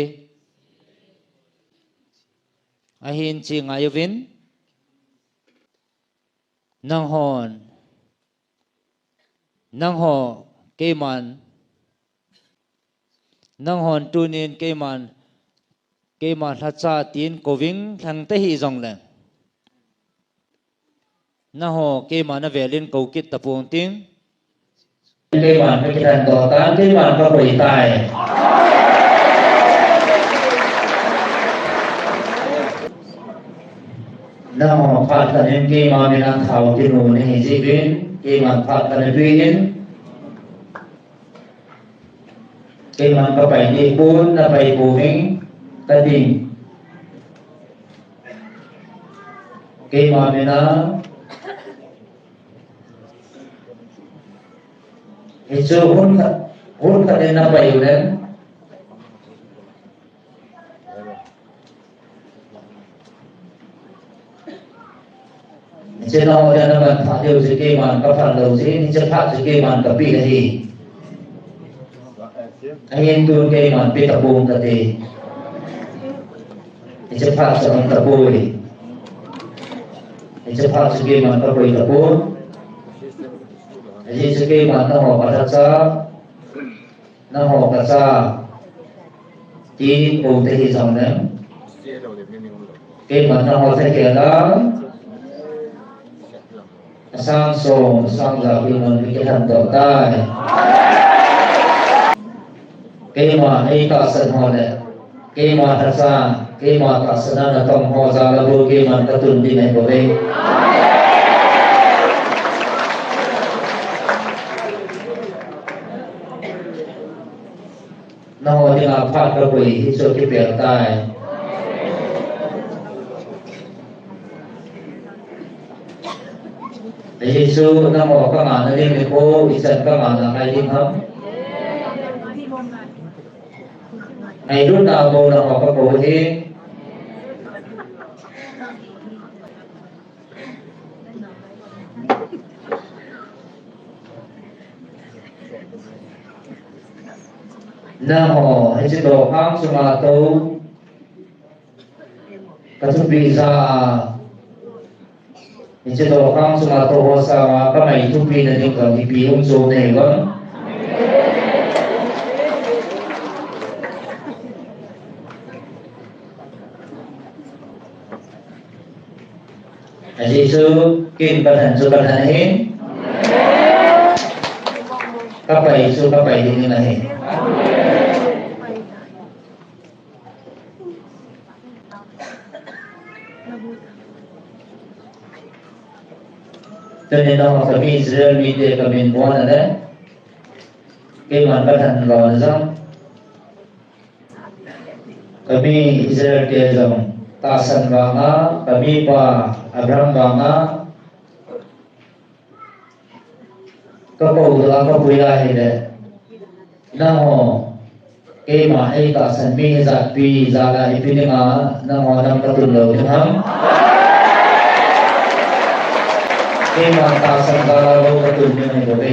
Ahin hiche ngai uvin. Nanghon, nangho, keiman, nanghon tunin keiman, keiman lhacha tin kouving lhang tahih jongleng. Nangho, keiman na velin kou kit tapong ting. Keiman ka kilhen doh tan, keiman ka koi tai. Nangho phat kanin keima mina thao kinu nahi jeh uvin, keiman phat kana tuiyin. Keiman ka pai deh pon, na pai pouving, kating. Keima mina Hichu hun khat, hun khat in na pai u leng. Hiche nao dia na man phat diu chu keiman ka phat lou chu, hiche phat chu keiman ka pe ahi. Ahin tun keiman pe tapong kati. Hiche phat chu man tapoi. Hiche phat chu keiman ka koi tapon. Ajeh chu keiman nangho ka lhacha, nangho ka cha, ti kou te hijongleng. Keiman nangho lhakhel a, asang som, asang ja keiman mi kilhen doh tai. Keima ei tahsan ho le, keima lhacha, keima tahsan a na tong ho jal a bou keiman ka tun ding ahi bouve. Nangho dinga phat ka koi hichu kipel tai. Ajeh chu nangho ka ngahna ding nikho, ichan ka ngahna ngai ding ham. Ngailutna bou nangho ka kou ahi. Nangho, hiche dokhang chunga tou, ka thupi ja a, hiche dokhang chunga tou ho sanga ka ngai thupi na ding jong ipi um chu nei vang. Ajeh chu ken ka lhen chu ka lhen ahi. Ka pai chu ka pai ding ahi. Tuni nangho kami Israel mite kamin bon ale. Keiman ka lhen lou jong. Kami Israel te jong tahsan vanga, kami pa Abraham vanga, ka kou doh a ka pui ahile, nangho, keima ei tahsan mi hijat pi jal a ipi dinga, nangho nam ka tun lou ding ham. Keima tahsan jal a bou ka tun ding ahi bouve.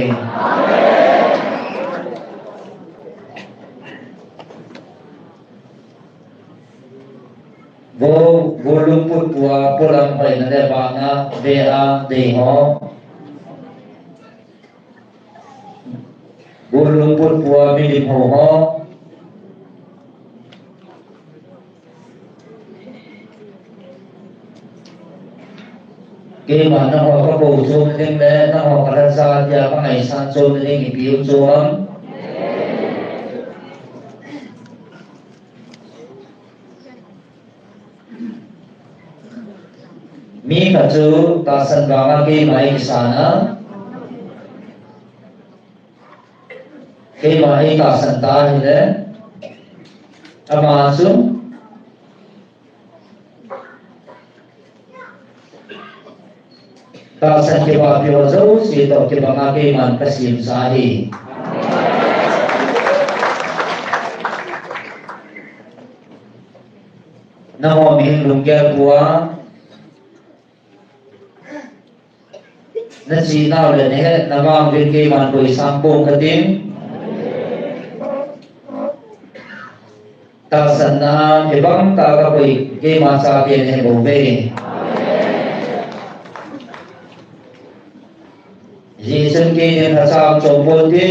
Vo, vo lungput pua, polam hoina le vana, ve a, dei ho. Vo lungput pua, milim ho ho. Keima nangho ka kou chom ding le, nangho ka lhacha tia ka ngaisang chom ding ipi um chom am. Mi khat chu tahsan vanga keima ei kisan a. Keima eitahsan ta ahile, ama chu tahsan kibahpi ho jouse toh kibanga keiman kasemsa ahi. Nangho mihem lunggel pua, nachenau le nahetna vang uvin keiman koi sang pong kating. Tahsanna kibang tah a kakoi keima chate nahi bouve. Hijeh chun keinin lhacha chom ponte.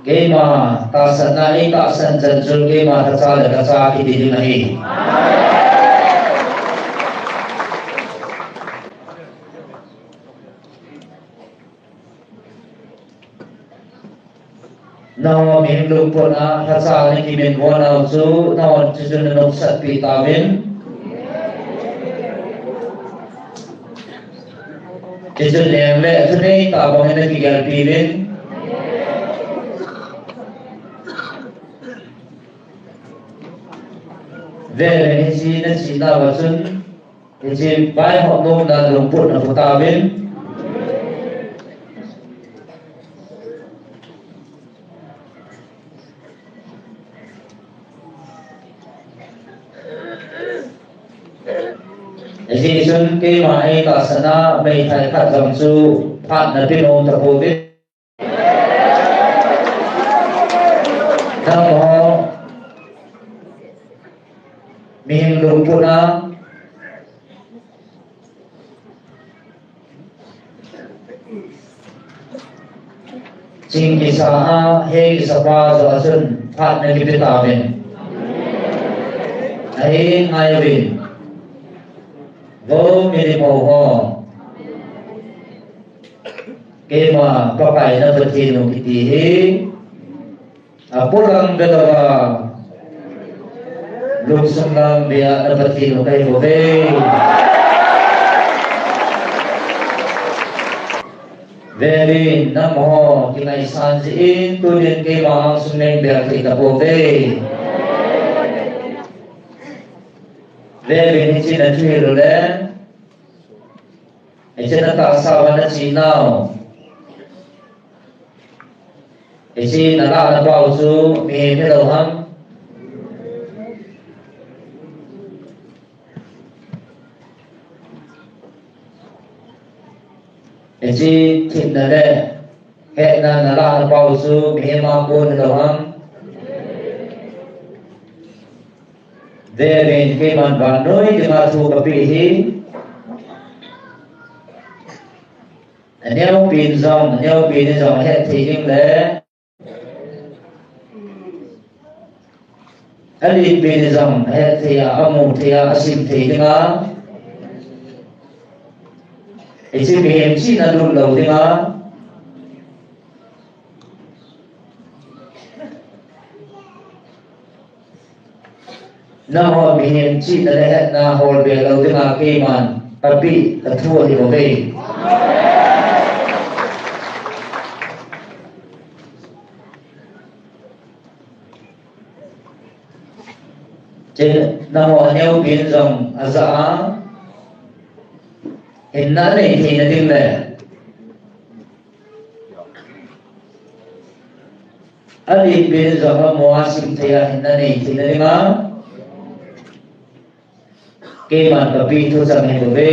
Keima tahsanna eitahsan chan chun keima lhacha le lhacha kiti ding ahi. Nangho mihem lungput a lhacha nakiminvo nau chu nangho chuchun nanopsatpeh tauvin. Chuchun leng le thunei tah bangin nakigelpeh uvin. Vele hiche nachenauva chun hiche vaihop nomna lungput naphu tauvin. Hijeh chun keima eitahsan a meithai khat jong chu phatna pe nom tapouve. Nangho mihem lungput a ching kisa a, he kisa pa joh a chun phatna kipe tauvin. Ahi, ngaiuvin. Vo milim ho. Keima Pakai na Pathen u kiti hi apolang velouva, lungsung lang vea na Pathen u kahi bouve. Velin nangho kingaisan jeh in tunin keima angsung nei bel thei tapouve. Velin hiche nathuhil u le hiche natahsa uva nachenau, hiche nalah napao chu mihem hilou ham? Hiche themna le hetna nalah napao chu mihem a kon hilou ham? Velin keiman vannoi dinga thu kapeh hi, aneopen jong, aneopen in jong ahet thei ding le alenpen in jong ahet thei a, amu thei a, asim thei dinga, hiche mihem chihna lut lou dinga, nangho mihem chihna le hetna holbe lou dinga keiman kapeh kathu ahi bouve. Chuin nangho aneopen jong ajah a, hinna nei theina ding le alenpen jong amu a sim thei a hinna nei theina dinga, keiman kapeh thuchang ahi bouve.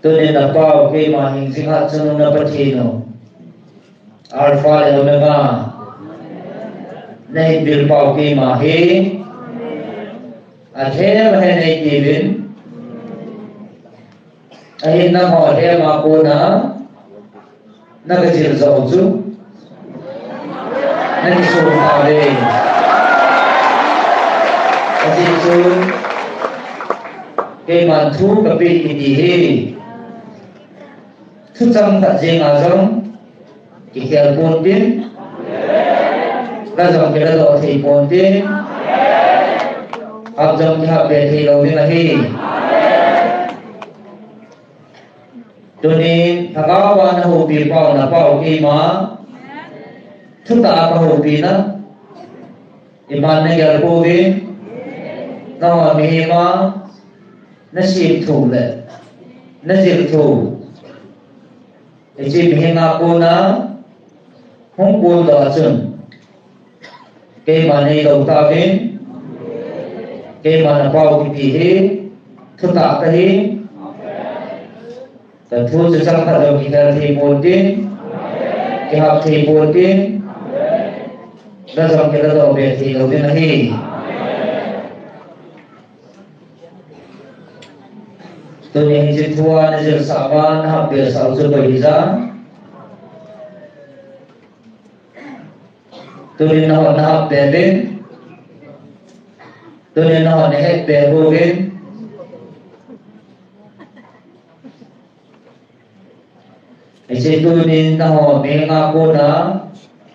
Tunin napao keima hingjing hatchungnung na Pathen u, Alpha le Omega, nahin vilpao keima hi, athem ahen eitiuvin. Ahin nangho athem a kona nakajil joh u chu nakisong tauve. Ajeh chu keiman thu kapeh kiti hi thuchang khat jenga jong kikhel ponte, la jong kiladoh thei ponte, hap jong kihap be thei lou ding ahi. Tunin lhagao a nahoupi pau, napau keima thutah a kahoupi na, iman nagel pouvin, nangho mihem a nasim thu le najil thu, hiche mihem a kona hung kon doh a chun, keiman neilou tauvin, keiman napau kiti hi thutah kahi. Kathu chu changkhat jong kikhel thei ponte, kihap thei ponte, la jong kiladoh be thei lou ding ahi. Tuni hiche thua najilsah uva nahap be sah u chu koi hija. Tunin nahon nahap be uvin. Tunin nahon nahet be uvin. Hiche tunin nangho mihem a kona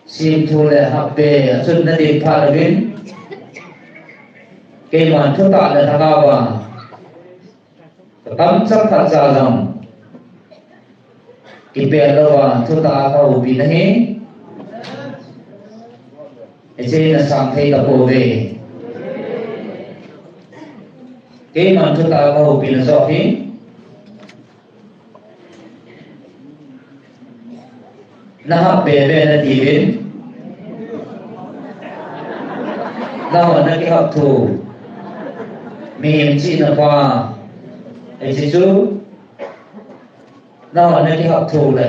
simthu le hapbe a chun nadin phat uvin, keiman thutah le lhagao a katam changkhat cha jong kipel louva thutah a kahoupi nahi. Hiche nasang thei tapouve. Keiman thutah a kahoupi na joh hi nahap be be nati uvin. Nahon nakihap thu, mihem chihna pa, hiche chu nahon nakihap thu le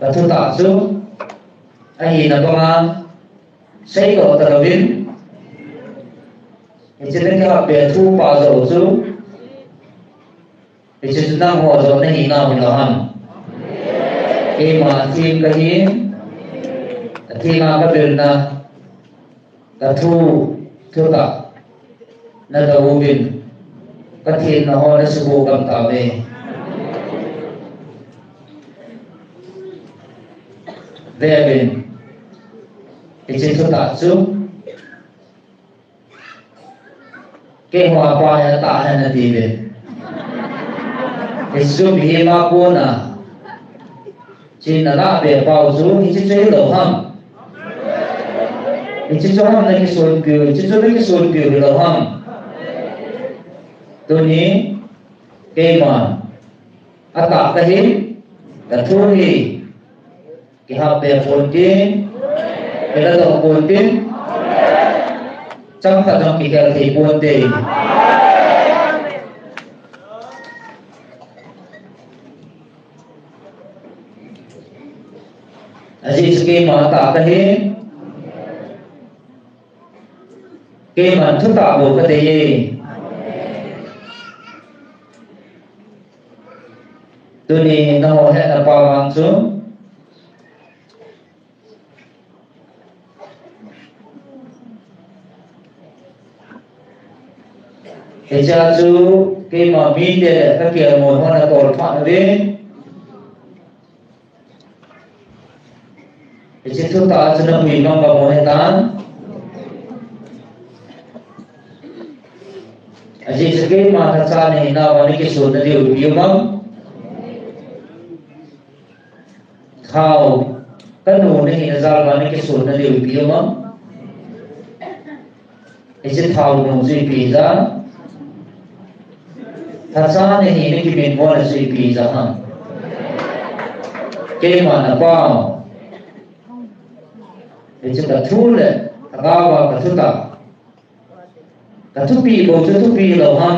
kathutah chu ahina banga seidoh talouvin, hiche nakihap be thu pa joh chu, hiche chu nangho joh nahi nau hilou ham? Keima athem kahin, athem a kabilna, kathu, thutah nadou uvin, Pathen nahon nasuboh gam tauve. Veuvin, hiche thutah chu keiho pa hi atah ahi nati uvin. Hiche chu mihem a kona hiche nalah be pau chu hiche chu hilou ham? Hiche chu ham nakisonpiu, hiche chu nakisonpiu hilou ham? Tuni keiman atah kahi, kathu hi kihap be ponte, kiladoh ponte, changkhat jong kikhel thei ponte. Ajeh chu keiman atah kahi, keiman thutah bou kadei e. Tuni nangho hetna pa vang chu, hichea chu keima mite le kakelngoi hon atol phat uve. Hiche thutah chu napui bang bang u hitan. Ajeh chu keima lhacha nahinauva nakisonna diu ipi um am? Thao, kanu nahina jal'a nakisonna diu ipi um am? Hiche thao nu chu ipi jat? Lhacha nahina kiminvolna chu ipi jat ham? Keima napao. Hiche kathu le, lhagaova kathutah. Kathupeh bou chu thupeh lou ham?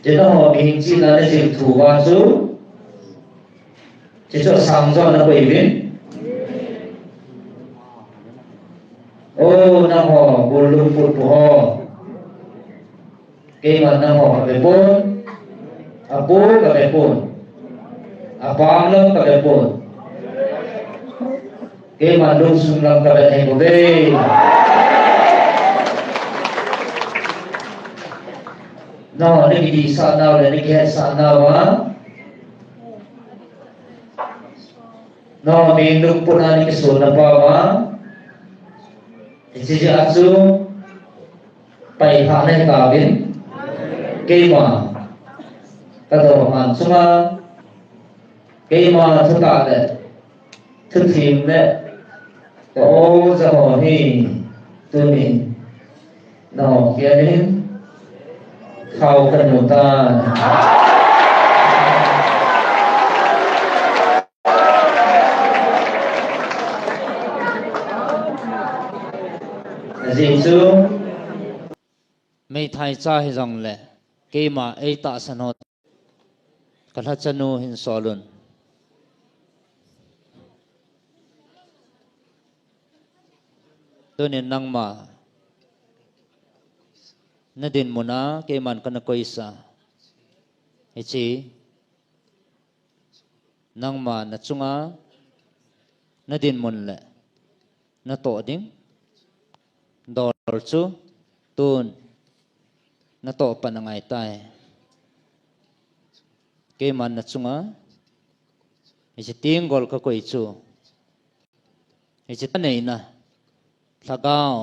Hiche nangho mihem chihna najil thu uva chu, hiche chu asang joh nakoi uvin. O, nangho, gul lungput pu ho. Keiman nangho kave pon, apo kave pon, apam lam kave pon. Keiman lungsung lam kave thei bouve. Nangho nakidihsah nau le nakihetsah nauva, nangho mihem lungput a nakisonna pauva, hiche jeh a chu, Pai kha nei ta vin. Keima. Ka do han chunga. Keima thu ta le. Thu thim le. Ka o za ho hi. Tuni. Nao kianin thao ka nu tan. Ajeh chu meithai cha hijongle keima ei tahsan ho. Ka lhachanu hin solun. Tunin nangma na dinmun a keiman kana koisa. Hiche nangma na chunga na dinmun le na toh ding dol chu tun na toh pan angai tai. Keiman na chunga hiche tenggol ka koi chu. Hiche ta neina lhagao.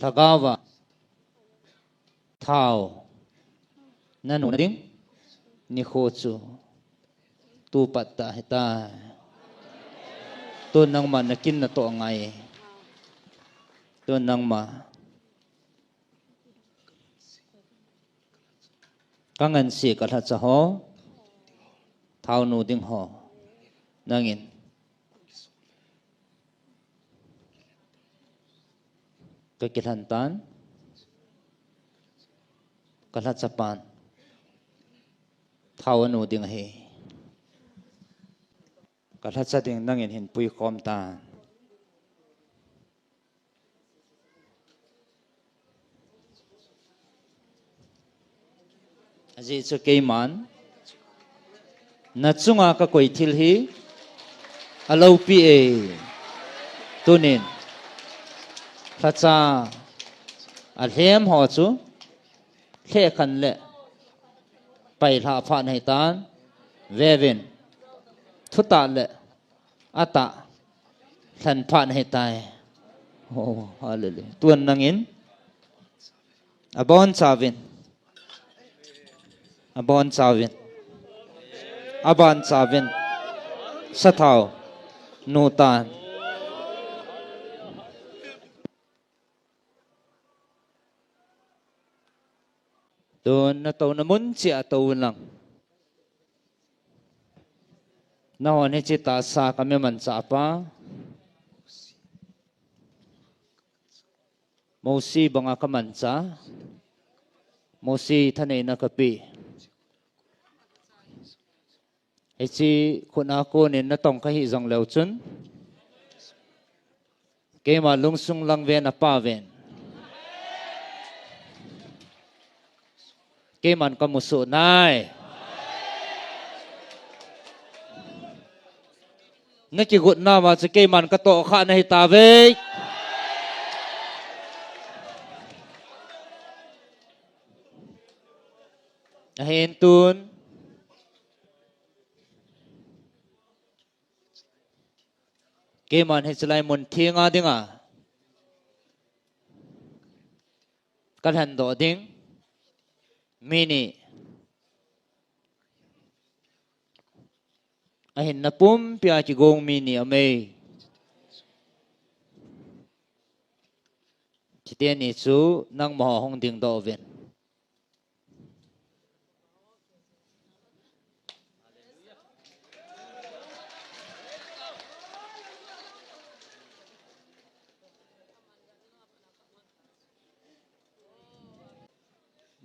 Lhagao va thao na nu na ding nikho chu tu pat ta hita. Tun nangma na kin na toh ngai. Tun nangma ka ngansi ka lhacha ho thao nu ding ho nangin ka kilhan tan, ka lhachapan thao anu ding ahi. Ka lhacha ding nangin hin puikhom tan. Ajeh chu keiman na chunga ka koi thil hi aloupi e. Tunin lhacha alhem ho chu lhekhan le pailha phat nahi tan, vevin thutah le atah lhan phat nahi tai. Oh, hallelujah. Tun nangin abon chauvin, abon chauvin, aban chauvin sathao nu tan. Tun na touna mun cheh a tou un lang. Nahon hiche tahsa ka mi manchah pa Mosi banga ka manchah. Mosi thaneina ka pe. Hiche khut a konin na tong ka hih jong leu chun, keima lungsung lang ven a pa ven. Keiman ka musuh nai. Na kigotna ma chu keiman ka tohkhah nahi tave. Ahin tun keiman hiche lai mun thenga dinga ka lhendoh ding mi ni, ahinna pumpia kigong mi ni aume. Chuteni chu nangma ho hung dingdoh uvin.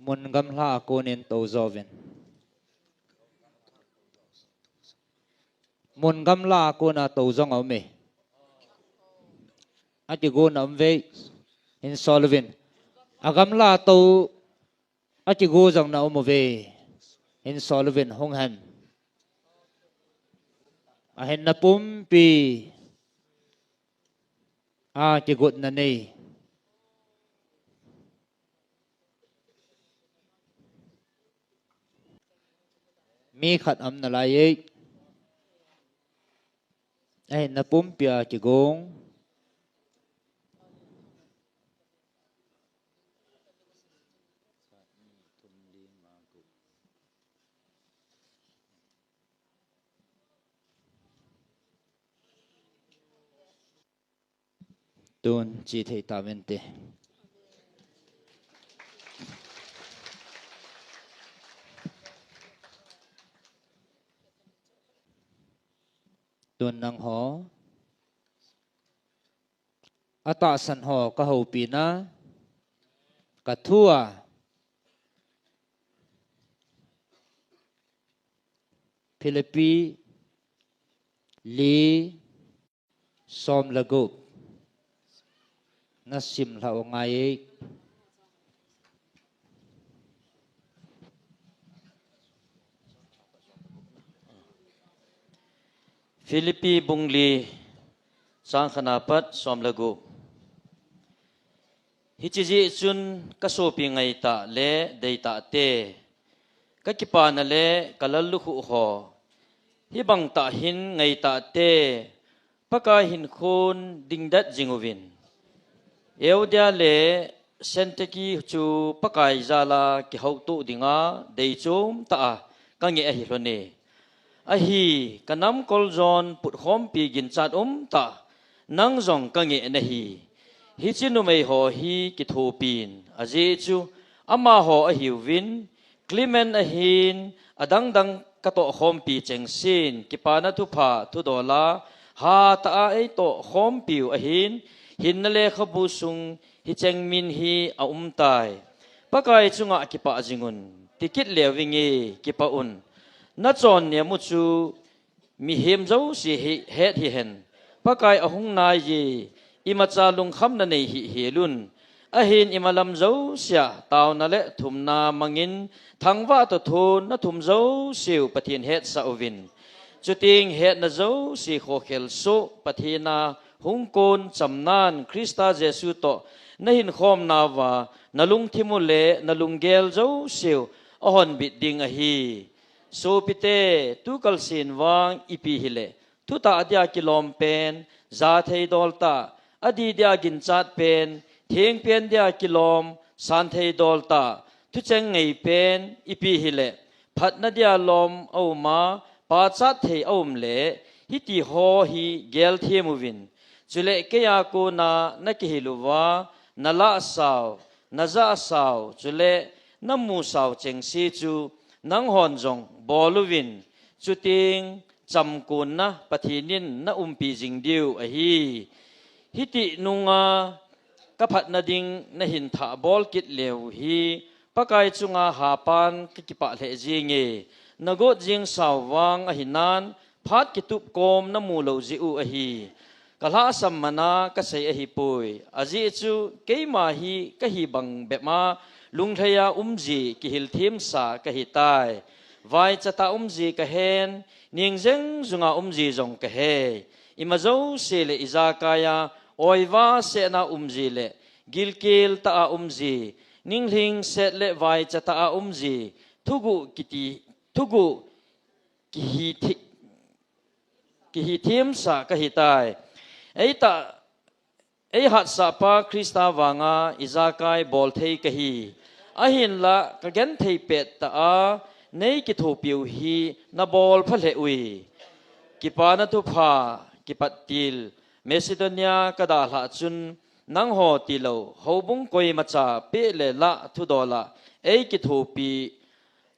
Mun gamla a konin tou jouvin. Mun gamla a kona tou jong aume. Akigona um ve. Hin sol uvin. Agamla tou akigo jong na um uve. Hin sol uvin hung hen. Ahinna pumpi. Akigotna nei. Mi khat aum nalai e. Ahinna pumpia kigong. Tun chi thei ta mente. Tun nangho, atahsan ho ka houpi na, ka thu a, Philippi li som le gup na sim lha u ngai. Philippi bung li chang khat na pat som le gup. Hiche jeh chun ka sopi ngaitah le deitah te, ka kipana le ka lallukhuh ho, hibang tah hin ngaitah te, Pakai hinkhon dingdet jing uvin. Euodia le Syntyche chu Pakai jal a kihoutoh dinga deichom tah a ka ngeh ahi lhon e. Ahi, ka namkol jon putkhompi ginchat um tah, nang jong ka ngeh nahi. Hiche numei ho hi kithopin, ajeh chu amaho ahiuvin, Clement ahin, adangdang ka tohkhompi chengsen, kipana thupha thudol a hatah a ei tohkhompiu ahin, hinna lekhabu sung hicheng min hi aumtai. Pakai chunga kipah jingun, tikit leuvinge, kipah un. Na chonnem u chu mihem jouse hi het hihen. Pakai ahung nai e, imacha lungkhamna nei hih hel un. Ahin imalam jousea taona le thumna mangin thangvah toh thon na thum jouseu Pathen hetsah uvin. Chuteng hetna jouse khokhel soh Pathen a hung kon chamnan Christa Jesu toh na hinkhomnauva na lungthim u le na lunggel jouseu ahonbit ding ahi. Sopite, tukalson vang ipi hile, thutah dia kilom pen, jathei dol tah, adih dia ginchat pen, thengpen dia kilom, santhei dol tah, thucheng ngei pen, ipi hile, phatna dia lom aum a, pachat thei aum le, hiti ho hi gelthem uvin. Chule keiya kona na kihil uva, na lahsau, na jahsau, chule na musau chengse chu, nanghon jong bol uvin, chuteng chamkonna Pathen in na umpi jing diu ahi. Hiti nunga ka phatna ding na hin thah bol kit leu hi, Pakai chunga hapan ka kipah lheh jenge, na got jing sau vang ahinan, phat kitup kom na mu lou jeh u ahi. Ka lhahsam mana ka sei ahipoi. Ajeh chu keima hi ka hi bang bep a, lunglhai a um ji kihil themsa ka hitai. Vaicha tah um ji ka hen, ning jeng junga um ji jong ka hei. Ima jouse le ijakai a, oiva sehna um ji le, gilkel tah a um ji, ninglhing set le vaicha tah a um ji, thuguh kiti, thuguh kihi thi-, kihi themsa ka hitai. Eitah, ei hatsahpa Christa vanga ijakai bol thei ka hi. Ahinlah ka genthei pet tah a nei kithopiu hi na bol pha lheh ui. Kipana thupha, kipat til, Macedonia ka dalhah chun nangho tilou, houbung koimacha peh le lah thudol a ei kithopi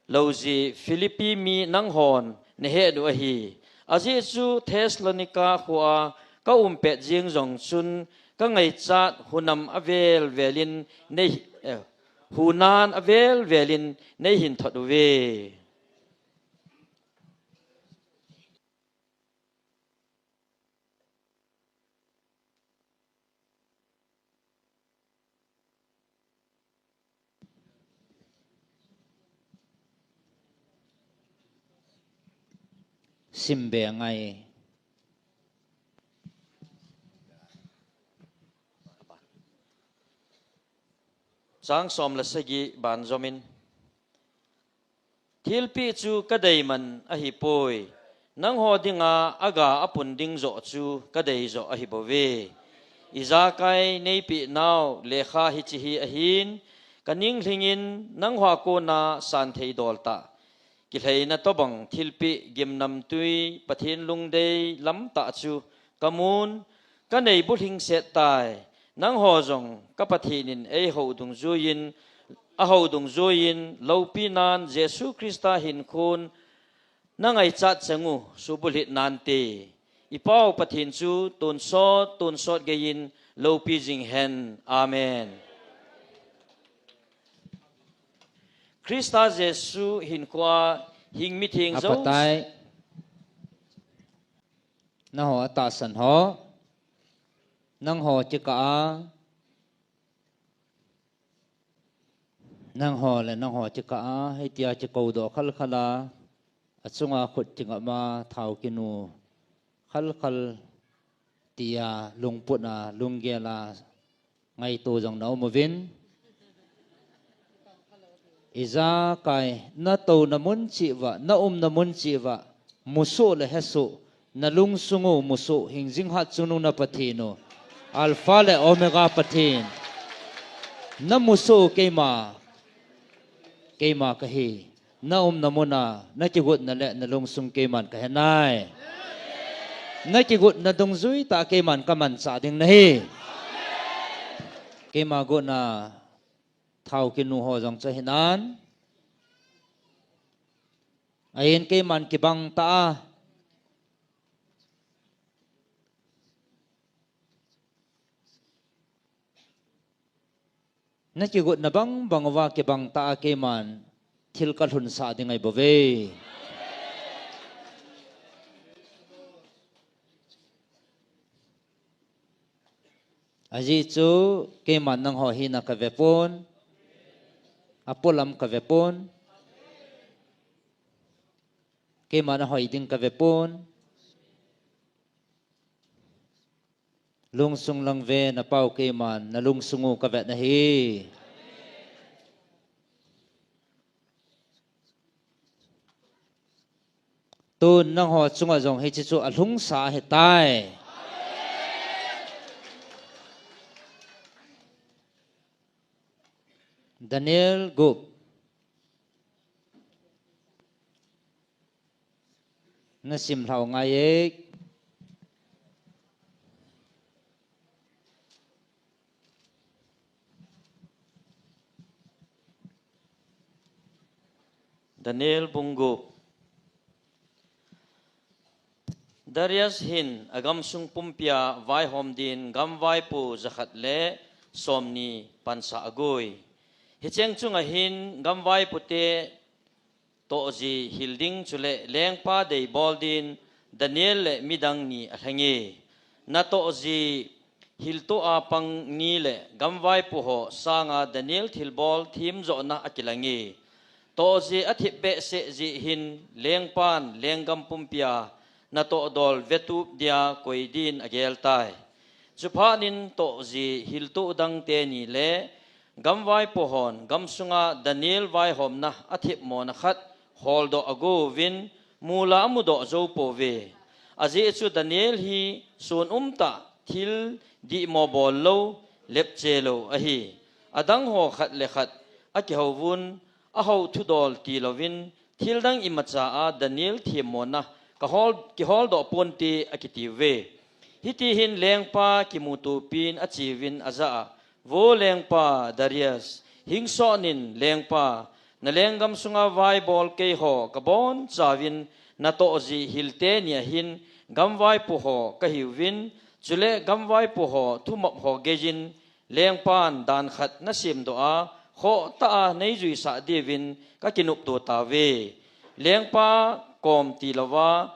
lou ji Philippi mi nanghon na het u ahi. Ajeh chu Thessalonica khoa ka um pet jeng jong chun ka ngaichat hunam avel velin nei, eh, hunan avel velin nei hin thot uve. Sim be ngai. Chang som le sagi ban jomin. Thilpeh chu ka deiman ahipoi. Nangho dinga aga apun ding joh chu ka dei joh ahi bouve. Ijakai neipeh nau lekha hiche hi ahin, ka ninglhingin nangho a kona santhei dol tah, kilheina tobang thilpeh gimnamtui Pathen lungdei lam tah chu ka mun, ka nei bulhing set tai. Nangho jong ka Pathen in eiho dungjuiyin, aho dungjuiyin, loupi nan Jesu Christa hinkhon, na ngaichat chang u subulhit nante. I Pau Pathen chu tonsot, tonsot geiyin loupi jing hen. Amen. Christa Jesu hinkhoa hing mitheng jo. Apatai. Nangho atahsan ho. Nangho kikah a. Nangho le nangho kikah a, hitia kikoudoh khalkhal a, achunga khut kingap a, thao kinu khalkhal tia lungput a, lunggel a, ngaito jong na um uvin. Ijakai, na touna mun cheh uva, na umna mun cheh uva, musoh le hesoh, na lungsung u musoh, hingjing hat chungnung na Pathen u, Alpha le Omega Pathen. Na musoh u keima, keima kahi. Na umna mun a, na kigotna le na lungsung keiman kahe nai. Na kigotna dungjui tah keiman kamanchah ding nahi. Keima gotna thao kinu ho jong chu hinan. Ahin keiman kibang tah a. Na kigotna bangbang uva kibang tah a keiman thil kalhunsah ding ahi bouve. Ajeh chu keiman nangho hina kave pon, apolam kave pon, keiman ahoi ding kave pon. Lungsung lang ve, na Pau keiman na lungsung u kavet nahi. Tun nangho chunga jong hiche chu alhungsa ahitai. Daniel gup. Na sim lhau ngai e. Daniel bung gup. Darius hin agamsung pumpia vaihom din gamvaipo jakhat le somni pansah agoi. Hicheng chunga hin gamvaipote tohji hil ding chule lengpa deibol din Daniel le midang ni alhenge. Natohji hiltoh a pang ni le gamvaipo ho sanga Daniel thilbol themjohna akilange. Tohji athip behseh jeh hin lengpan lenggam pumpia natoh dol vetup dia koi din ageltai. Chuphat in tohji hiltoh dang teni le gamvaipo hon gamsunga Daniel vaihomna athipmona khat holdoh agouvin, mula amudoh joupouve. Ajeh chu Daniel hi sun umtah thil dihmo bollou, lepchelou ahi. Adang ho khat le khat akihouvun, ahou thudol tilouvin, thildang imacha a Daniel themmona kahol, kiholdoh ponte akitiuve. Hitihin lengpa kimutopin acheuvin ajah a, Vo lengpa Darius, hingsonin lengpa, nalenggam sunga vaibol keiho kabonchauvin natohji hilteni ahin gamvaipo ho kahiuvin, chule gamvaipo ho thumop ho geiyin lengpan dan khat nasemdoh a, khohtah a neijuisah diuvin kakinopto tauve. Lengpa kom tilouva,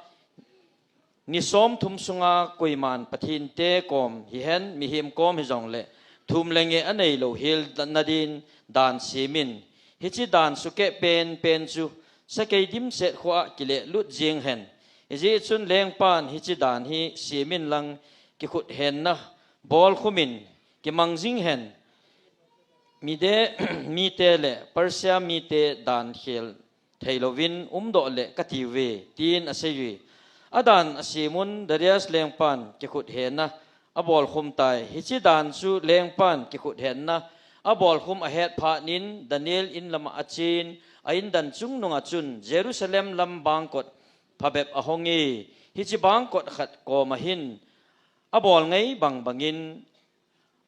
ni somthum sunga koiman Pathen te kom hihen, mihem kom hijongle, thum le ngeh aneilou hel nadin dan semin. Hiche dan sukeh penpen chu sakei dimset khoa kilehlut jeng hen. Hijeh chun lengpan hiche dan hi semin lang kikhuthenna bolkhumin kimang jing hen. Mede mite le Persia mite dan khel theilouvin umdoh le katiuve, tin aseiye. Adan asemun Darius lengpan kikhuthenna abolkhum tai. Hiche dan chu lengpan kikhuthenna abolkhum ahet phatnin Daniel in lama achen, a indan chungnunga chun Jerusalem lam bangkot phabep ahonge. Hiche bangkot khat koma hin abol ngai bangbangin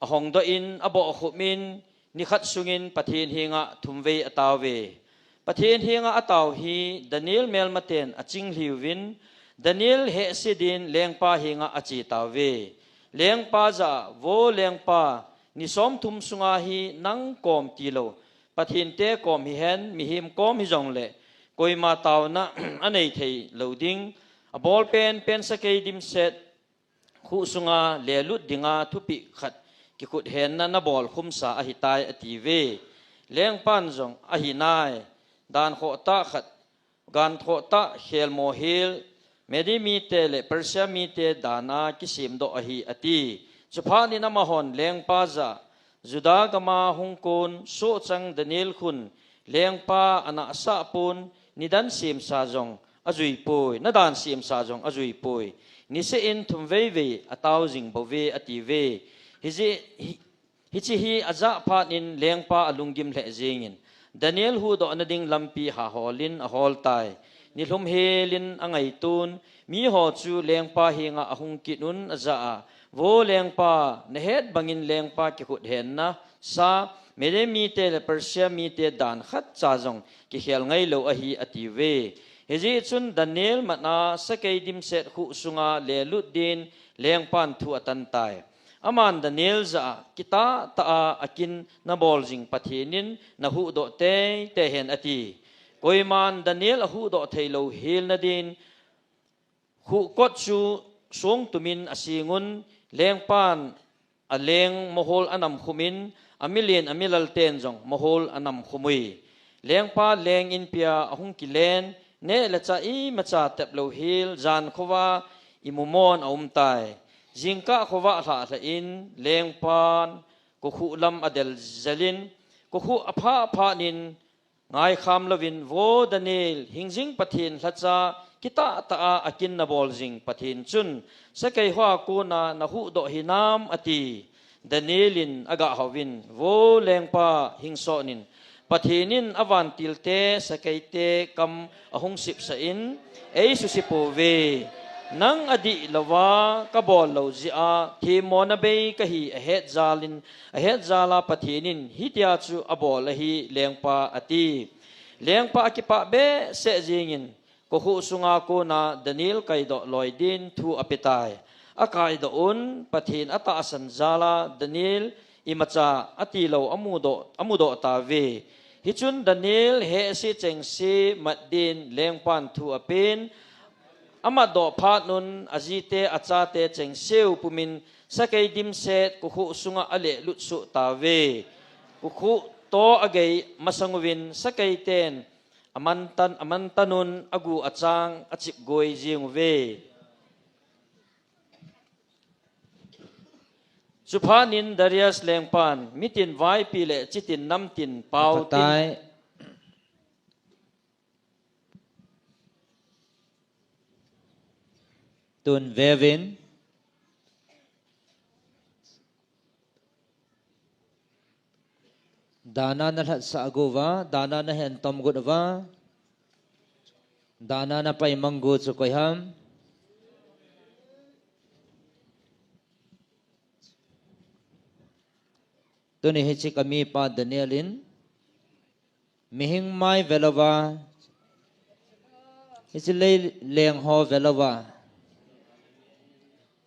ahong doh in abohkhup in, nikhat sungin Pathen henga thumvei atao ve. Pathen henga atao hi Daniel melmaten achinglhiuvin, Daniel hehse din lengpa henga ache tauve. Lengpa jah a, Vo lengpa, ni somthum sunga hi nang kom tilou, Pathen te kom hihen, mihem kom hijongle, koima taona anei thei lou ding, abol penpen sakei dimset khuh sunga lelut dinga thupeh khat kikhut henna nabol khumsa ahitai, atiuve. Lengpan jong, Ahinai, dan khohtah khat, gan khohtah khelmo hel, Mede mite le Persia mite dana kisemdoh ahi, ati. Chuphat in amahon lengpa jah a, Juda gama hung kon sohchang Daniel khun lengpa anahsah pon, nidan semsa jong ajuipoi, nadan semsa jong ajuipoi. Niseh in thumvei vei atao jing bouve, atiuve. Hijeh, hi, hiche hi ajah phat in lengpa alunggim lheh jengin, Daniel huhdohna ding lampi haholin aholtai. Nilhum helin angaiton, miho chu lengpa henga ahung kit un ajah a, Vo lengpa, nahet bangin lengpa kikhut henna sa, Mede mite le Persia mite dan khatcha jong kikhel ngailou ahi, atiuve. Hijeh chun Daniel matna sakei dimset khuh sunga lelut din lengpan thu atantai. Aman Daniel jah a, Kitahtah a akin nabol jing Pathen in nahuhdoh teitei hen, ati. Koiman Daniel ahuhdoh theilou helna din khuh kot chu songtumin asengun, lengpan aleng mohol anamkhumin, amilen amilalten jong mohol anamkhum ui. Lengpa leng inpia ahung kilen, neh le chah imacha teplou hel, jan khovah a imumon aumtai. Jingkah khovah lhah lhah in lengpan kokhuh lam adel jelin, kokhuh aphah phat in ngaikham louvin, Vo Daniel, hingjing Pathen lhacha, kitahtah a akin nabol jing Pathen chun sakei hoa kona nahuhdoh hinam, ati. Daniel in agah houvin, Vo lengpa, hingson in, Pathen in avantilte sakeite kam ahung sipsah in, eisuse pouve. Nang adih louva kabol lou jeh a themmona bei kahi ahet jalin, ahet jal a Pathen in hitia chu abol ahi lengpa, ati. Lengpa akipah behseh jengin, kokhuh sunga kona Daniel kaidoh loi din thu apetai. Akaidoh un, Pathen atahsan jal a Daniel imacha atilou amudoh, amudoh tauve. Hichun Daniel hehse chengse mat din lengpan thu apen, amatdoh phat un ajite achate chengseu pumin sakei dimset kokhuh sunga alelut soh tauve. Kokhuh to agei masang uvin sakeiten amantan, amantan un agu achang achipgoi jeng uve. Chuphat in Darius lengpan mitin vaipi le chitin namtin pao tin, Patai. Tun veuvin. Dana nalhatsah gu uva, dana nahen tom gu uva, dana napaimang gu chu koi ham? Tuni hiche kamipa Daniel in mihing mai velouva, hiche lei leng ho velouva,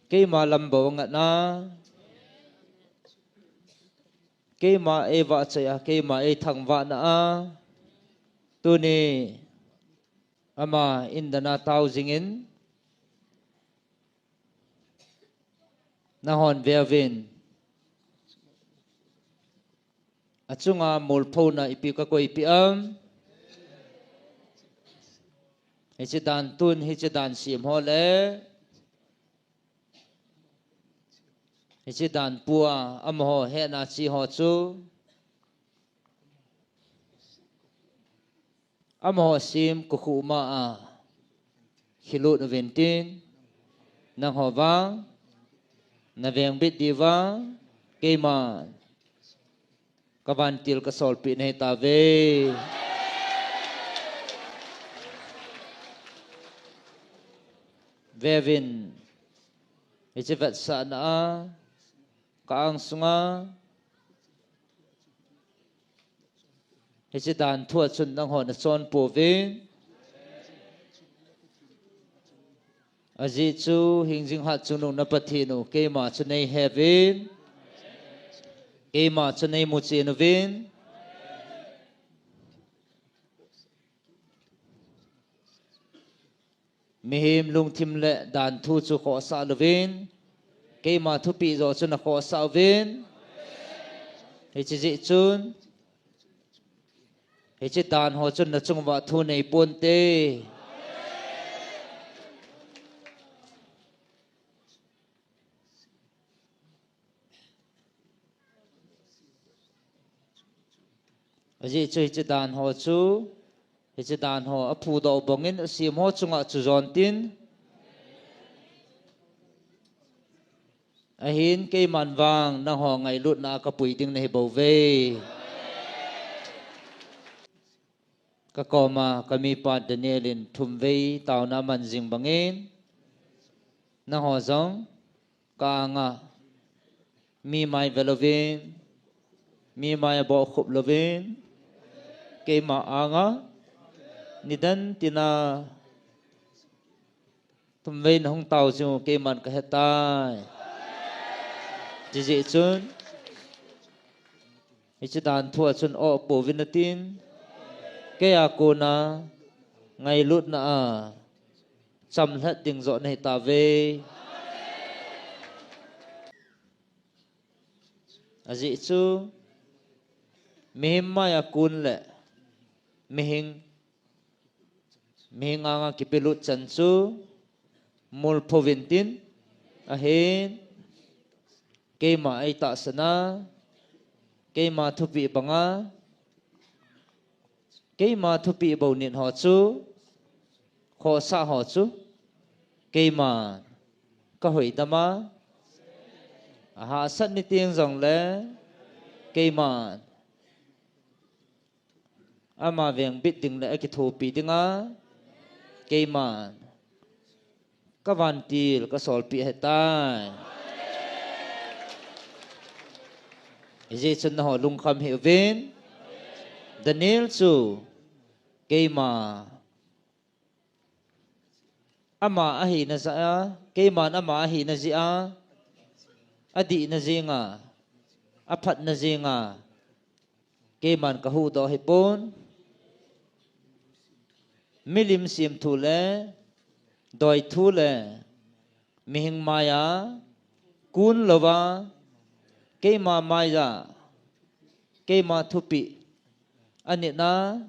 keima lam bou angatna, keima eivahchoi a, keima eithangvahna a, tuni ama indana tao jingin, nahon veuvin. Achunga molphona ipi kakoipeh am? Hiche dan tun, hiche dan sem ho le hiche dan pua, amaho hehna chi ho chu amaho sem kokhuh ma a khilut uvin tin, nangho vang navengbit diuva keima kavantil kasolpeh nahi tauve. Veuvin, hiche vetsahna a ka ang sunga hiche dan thua chun nangho nachon pouvin. Ajeh chu hingjing hat chungnung na Pathen u keima chu nei heuvin, keima chu nei muchen uvin. Mihem lungthim le dan thu chu khohsah louvin, keima thupeh jo chu nakhohsah uvin. Hiche jeh chun hiche dan ho chun nachung uva thu nei ponte. Ajeh chu hiche dan ho chu, hiche dan ho aphudoh bangin asem ho chunga chu jon tin. Ahin keiman vang nangho ngailutna a kapui ding nahi bouve. Ka koma ka mipa Daniel in thumvei taona aman jing bangin, nangho jong ka anga mi mai ve louvin, mi mai aboh khup louvin, keima anga nidan tina thumvei nahung tao chu keiman kahetai. Hiche jeh chun hiche dan thua chun oh pouvin natin, keia kona ngailutna a chamlhat ding joh nahi tauve. Ajeh chu mihem maia kon le mihem, mihem anga kipelut chan chu mol pouvin tin, ahin keima eitahsan a, keima thupeh banga, keima thupeh bou nit ho chu, khohsah ho chu keiman kahuhdoh a, ahahsat ni teng jongle keiman ama vengbit ding le akithopi dinga keiman kavantil kasolpeh ahitai. Hijeh chun nangho lungkham hih uvin. Daniel chu keima ama ahina jeh a, keiman ama ahina jeh a, adihna jenga, aphatna jenga keiman kahuhdoh ahipon. Milim semthu le doithu le mihem maia kon louva, keima maia, keima thupeh anina,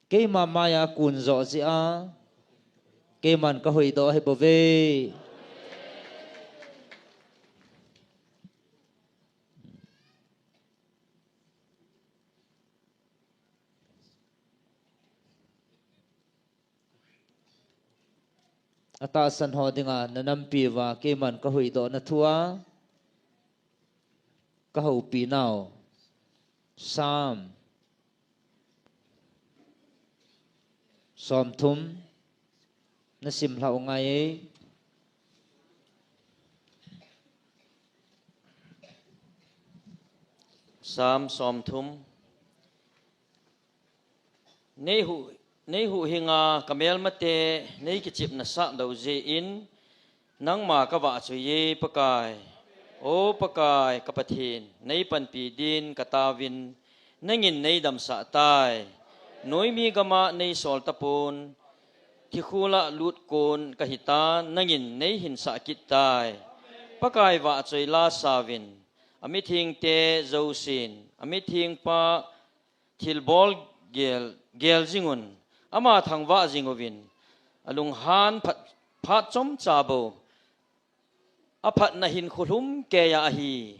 keima maia kon joh jeh a keiman kahuhdoh ahibouve. Atahsan ho dinga nanampi uva keiman kahuhdoh na thua kahoupi nau Psalm somthum nasim lhau ngai e. Psalm somthum. Nei hu, nei huhhinga kamelmate nei kichepna sah lou jeh in, nangma kavahchoi e Pakai. O Pakai, ka Pathen, nei panpi din kataovin, nangin nei damsah tai. Noimi gama nei sol tapon, thikhula lut kon kahitan, nangin nei hinsah kit tai. Pakai vahchoi la sauvin, amithengte jousen, amithengpa thilbol gel, gel jingun, ama thangvah jinguvin, alunghan phat, phat chomcha bou, aphatna hinkho lhum keiya ahi.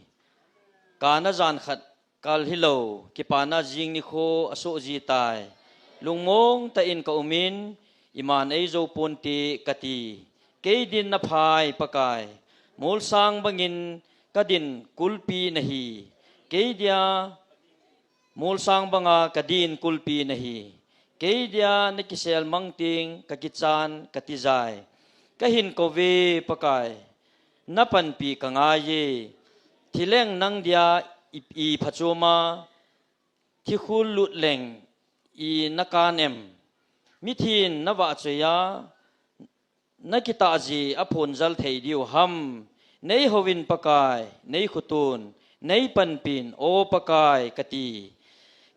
Kana jan khat kal hilou, kipana jing nikho asoh jitai. Lungmong tah in kaumin, iman eijou ponte kati. Kei din naphai Pakai, molsang bangin kadin kulpi nahi. Kei dia molsang banga kadin kulpi nahi. Kei dia nakisel mang teng kakichan katijai. Kahin kouve Pakai, na panpi ka ngai e. Thileng nang dia i, i phachom a, thikhul lut leng i na kan em? Mithin na vahchoi a, na kitah ji a phonjal thei diu ham? Nei houvin Pakai, nei khutun, nei panpin, O Pakai, ka ti.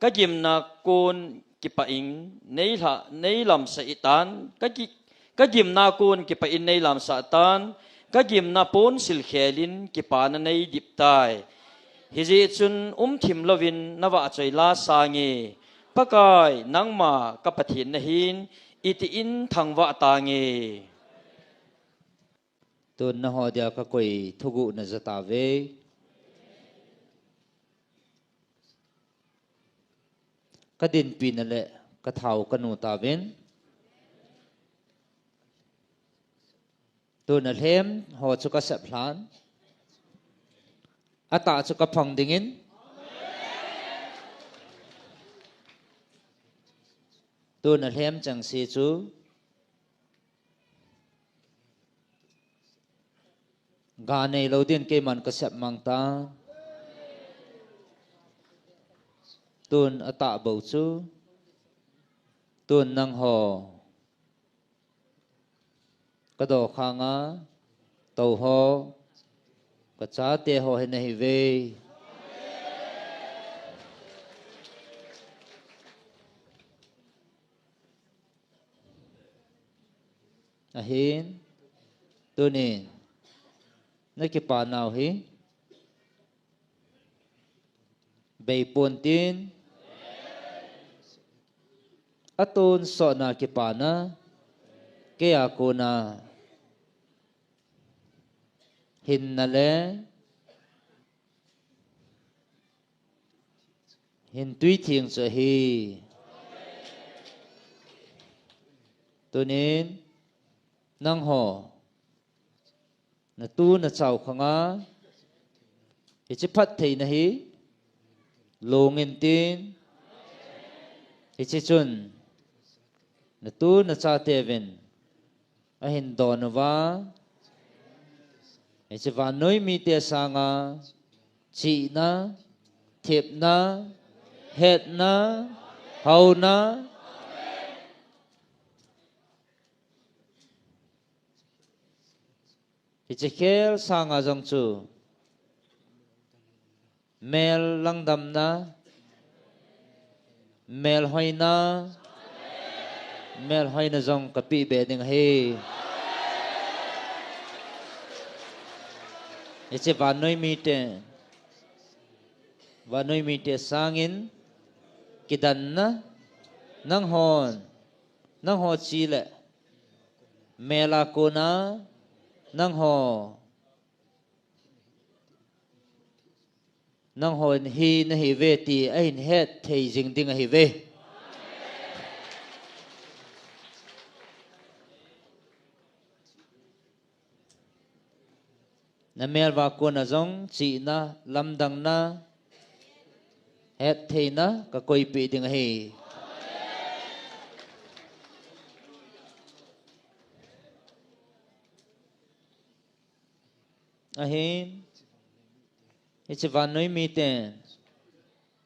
Ka gimna kon kipah in nei hla, nei lamsah i tan, ka ki, ka gimna kon kipah in nei lamsah tan, ka gimna pon silkhel in kipana nei dip tai. Hijeh chun umthim louvin na vahchoi la sange. Pakai, nangma ka Pathen nahin, itin thangvah tange. Tun nangho dia ka koi thuguh na ja tauve. Ka dinpi na le ka thao ka nu tauvin. Tun alhem ho chu ka sep lhan. Atah chu ka phong dingin. Tun alhem chengse chu ga neilou din keiman ka sep mang ta. Tun atah bou chu. Tun nangho ka dokhang a tou ho, ka chate ho hi nahiuve. Ahin, tunin na kipa nau hi beipon tin, atonsot na kipana, kei a kona hinna le hin tui theng chu ahi. Tunin nangho na tu na chao khang a, hiche phattheina hi long in tin, hiche chun na tu na chateuvin ahin don uva, hiche vannoi mite sanga chihna, thepna, hetna, houna, hiche khel sanga jong chu mel langdamna, mel hoina, mel hoina jong ka peh be ding ahi. Hiche vannoi mite, vannoi mite sangin kidanna, nanghon, nangho chi le mel a kona nangho, nanghon hi nahiuve ti ahin het thei jing ding ahiuve. Na mel uva kona jong chihna, lamdangna, hettheina ka koipeh ding ahi. Ahin, hiche vannoi mite,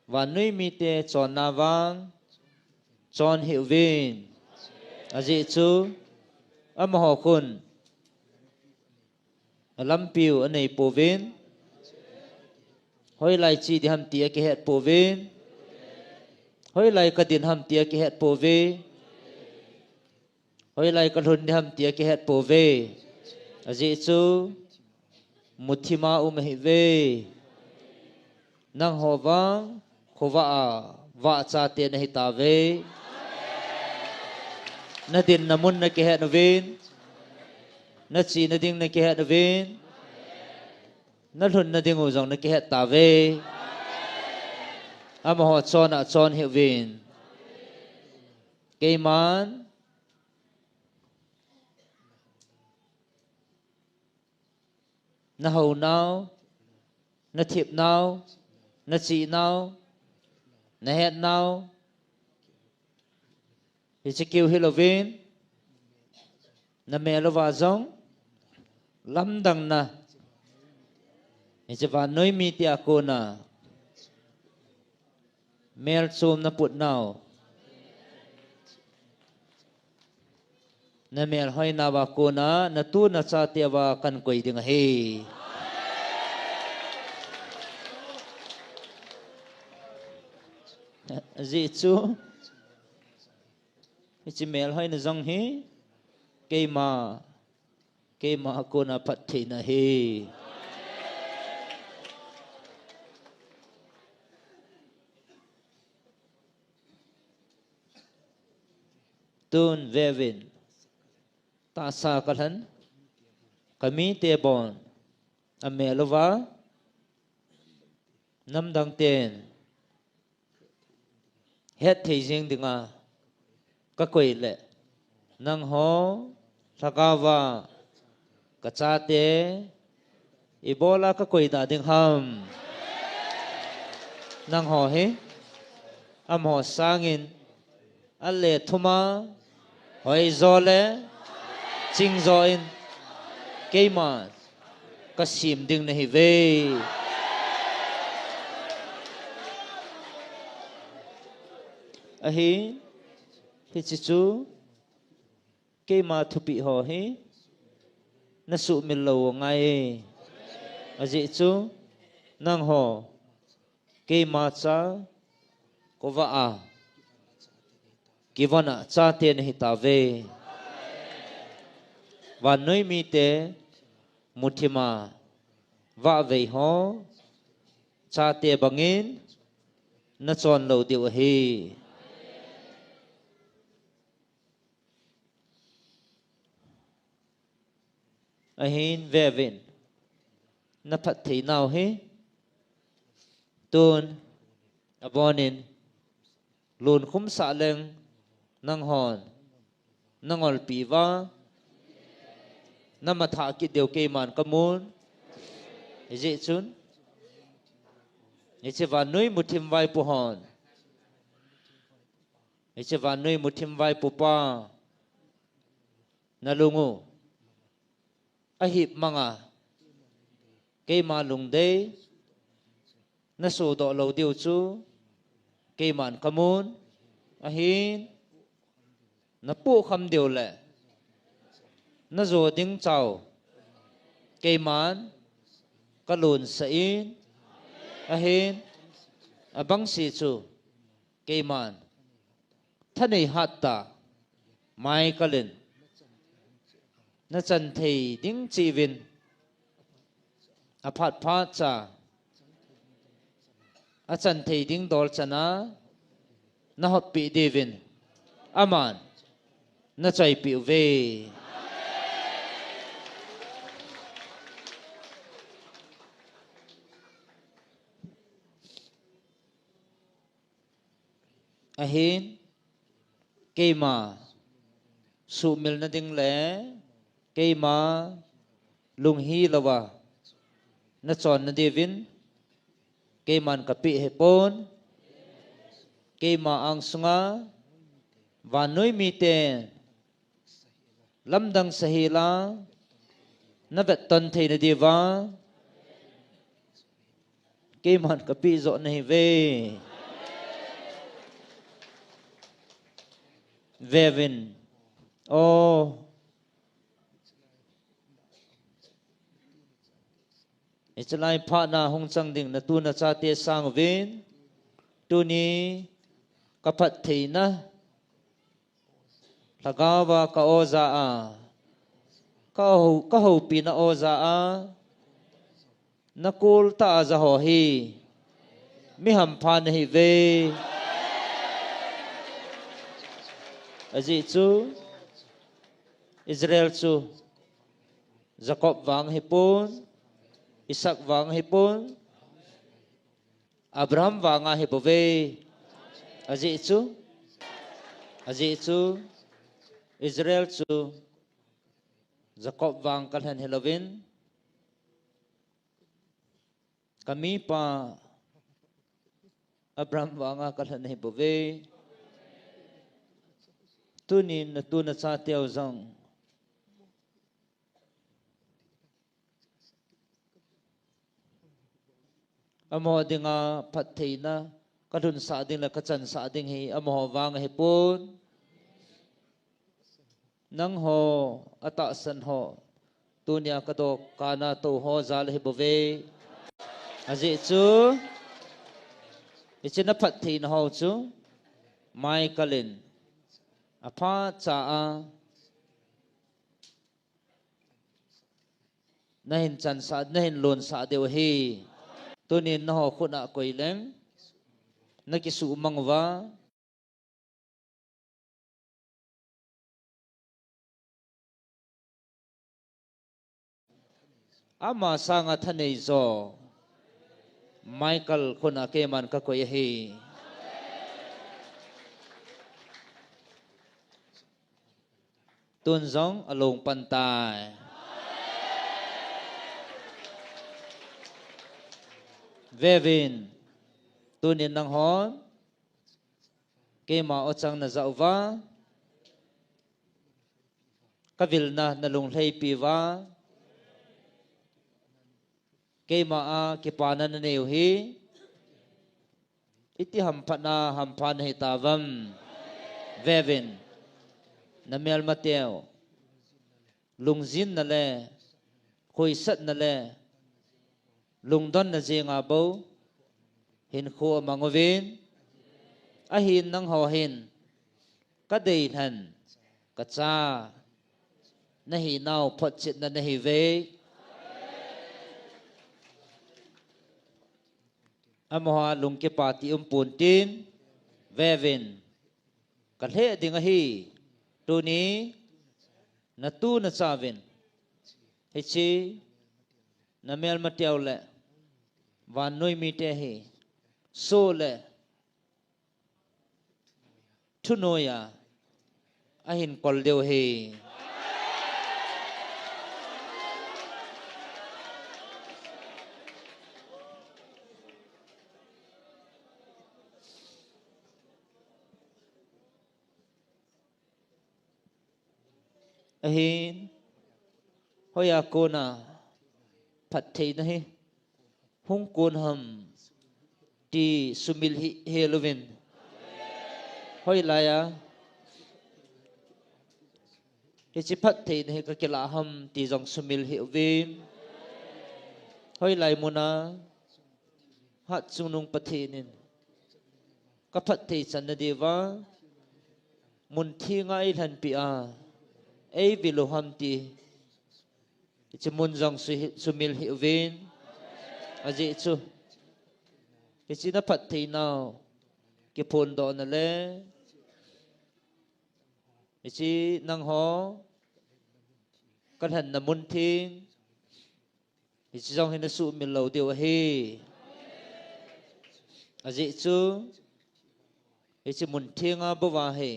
vannoi mite chonna vang chon hih uvin. Ajeh chu amaho khun alampiu anei pouvin. Hoilai che ding ham ti akihet pouvin. Hoilai kadin ham ti akihet pouve. Hoilai kalhun ding ham ti akihet pouve. Ajeh chu muthim a um ahiuve. Nangho vang khovah a vahchate nahitauve. Nadinna mun nakihet uvin. Nachena ding nakihet uvin. Nalhunna ding u jong nakihet tauve. Amaho chonna chon hih uvin. Keiman nahounau, nathepnau, nachehnau, nahetnau, hiche keu hilouvin, namel uva jong, lamdangna, Hiche vannoi mite a kona mel chom na put nau, na melhoina uva kona na tu na chate uva kan koi ding ahi. Ajeh chu hiche melhoina jong hi keima, keima a kona phattheina ahi. Tun veuvin, tahsa kalhen, ka mite bon amel uva, namdang ten hetthei jing dinga ka koi le, nangho lhagao va ka chate ibola ka koi da ding ham? Nangho hi amaho sangin alet thuma hoijo le chingjo in keima ka sem ding nahiuve. Ahi, hiche chu keima thupeh ho hi na sumil lou u angai. Ajeh chu nangho keima cha khovah a kivon a chate nahi tauve. Vannoi mite muthim a vahvei ho chate bangin na chon lou diu ahi. Ahin veuvin, na phatthei nau hi tun abonin lunkhum sah leng nanghon na ngolpi uva, na mathah kit diu keiman ka mun. Hijeh chun hiche vannoi muthim vaipo hon, hiche vannoi muthim vaipo pa, na lung u ahip manga keima lungdei na sodoh lou diu chu keiman ka mun. Ahin na pohkham diu le na jo ding chau keiman ka lonsah in, ahin abangse chu keiman thanei hattah mai kalin na chan thei ding cheh uvin, aphat phat cha achan thei ding dol chana na hoppi diuvin aman na choipi uve. Ahin keima sumil na ding le keima lunghil louva na chon na diuvin keiman ka peh hipon. Keima angsunga vannoi miten lamdang sahel a na vetton theina diuva keiman ka peh joh nahiuve. Veuvin, o, hiche lai phat na hung chang ding na tu na chate sang uvin, tuni ka phattheina lhagao va ka oja a, ka hou, ka houpina oja a, na kol tah a ja ho hi mi hampha nahiuve. Ajeh chu Israel chu Jacob vang ahipon, Isaac vang ahipon, Abraham vang ahibouve. Ajeh chu, ajeh chu Israel chu Jacob vang kalhen hilouvin, ka mipa Abraham vanga kalhen ahibouve. Tunin na tu na chateu jong, Amaho dinga phattheina kalhunsah ding le kachansah ding hi amaho vang ahipon. Nangho atahsan ho, tunia kadokan a tou ho jal ahibouve. Ajeh chu, hiche na phattheina ho chu Michael in aphacha a nahin chansah, nahin lonsah diu ahi. Tunin nangho khut a koi leng nakisuhmang uva, ama sanga thanei jo Michael khut a keiman kakoi ahi. Tun jong along pan tai. Veuvin, tunin nanghon keima o chang najah uva, kavilna nalunglheipi uva, keima a kipana nanei u hi iti hamphatna hampha nahitauvem? Veuvin, namelmateu lungjinna le khoisatna le lungdonna jenga bou hinkho amang uvin, ahin nangho hin kadeilhen kacha nahinau photchetna nahiuve. Amaho a lungkipa ti umpon tin, veuvin, kalheh ding ahi. Tuni natu nachauvin hiche namelmateu le vannoi mite hi soh le thunoiya ahin kol diu ahi. Ahin, hoiya kona phattheina hi hung kon ham ti sumil hih hel uvin, hoilaiya hiche phattheina hi kakilah ham ti jong sumil hih uvin, hoilai muna Hatchungnung Pathen in kaphatthei channa diuva mun thenga eilhenpeh a eivil u ham ti hiche mun jong su-, sumil hih uvin. Ajeh chu hiche naphattheinau kiphondohna le hiche nangho kalhenna mun theng hiche jong hi nasuhmil lou diu ahi. Ajeh chu hiche mun thenga bouva hi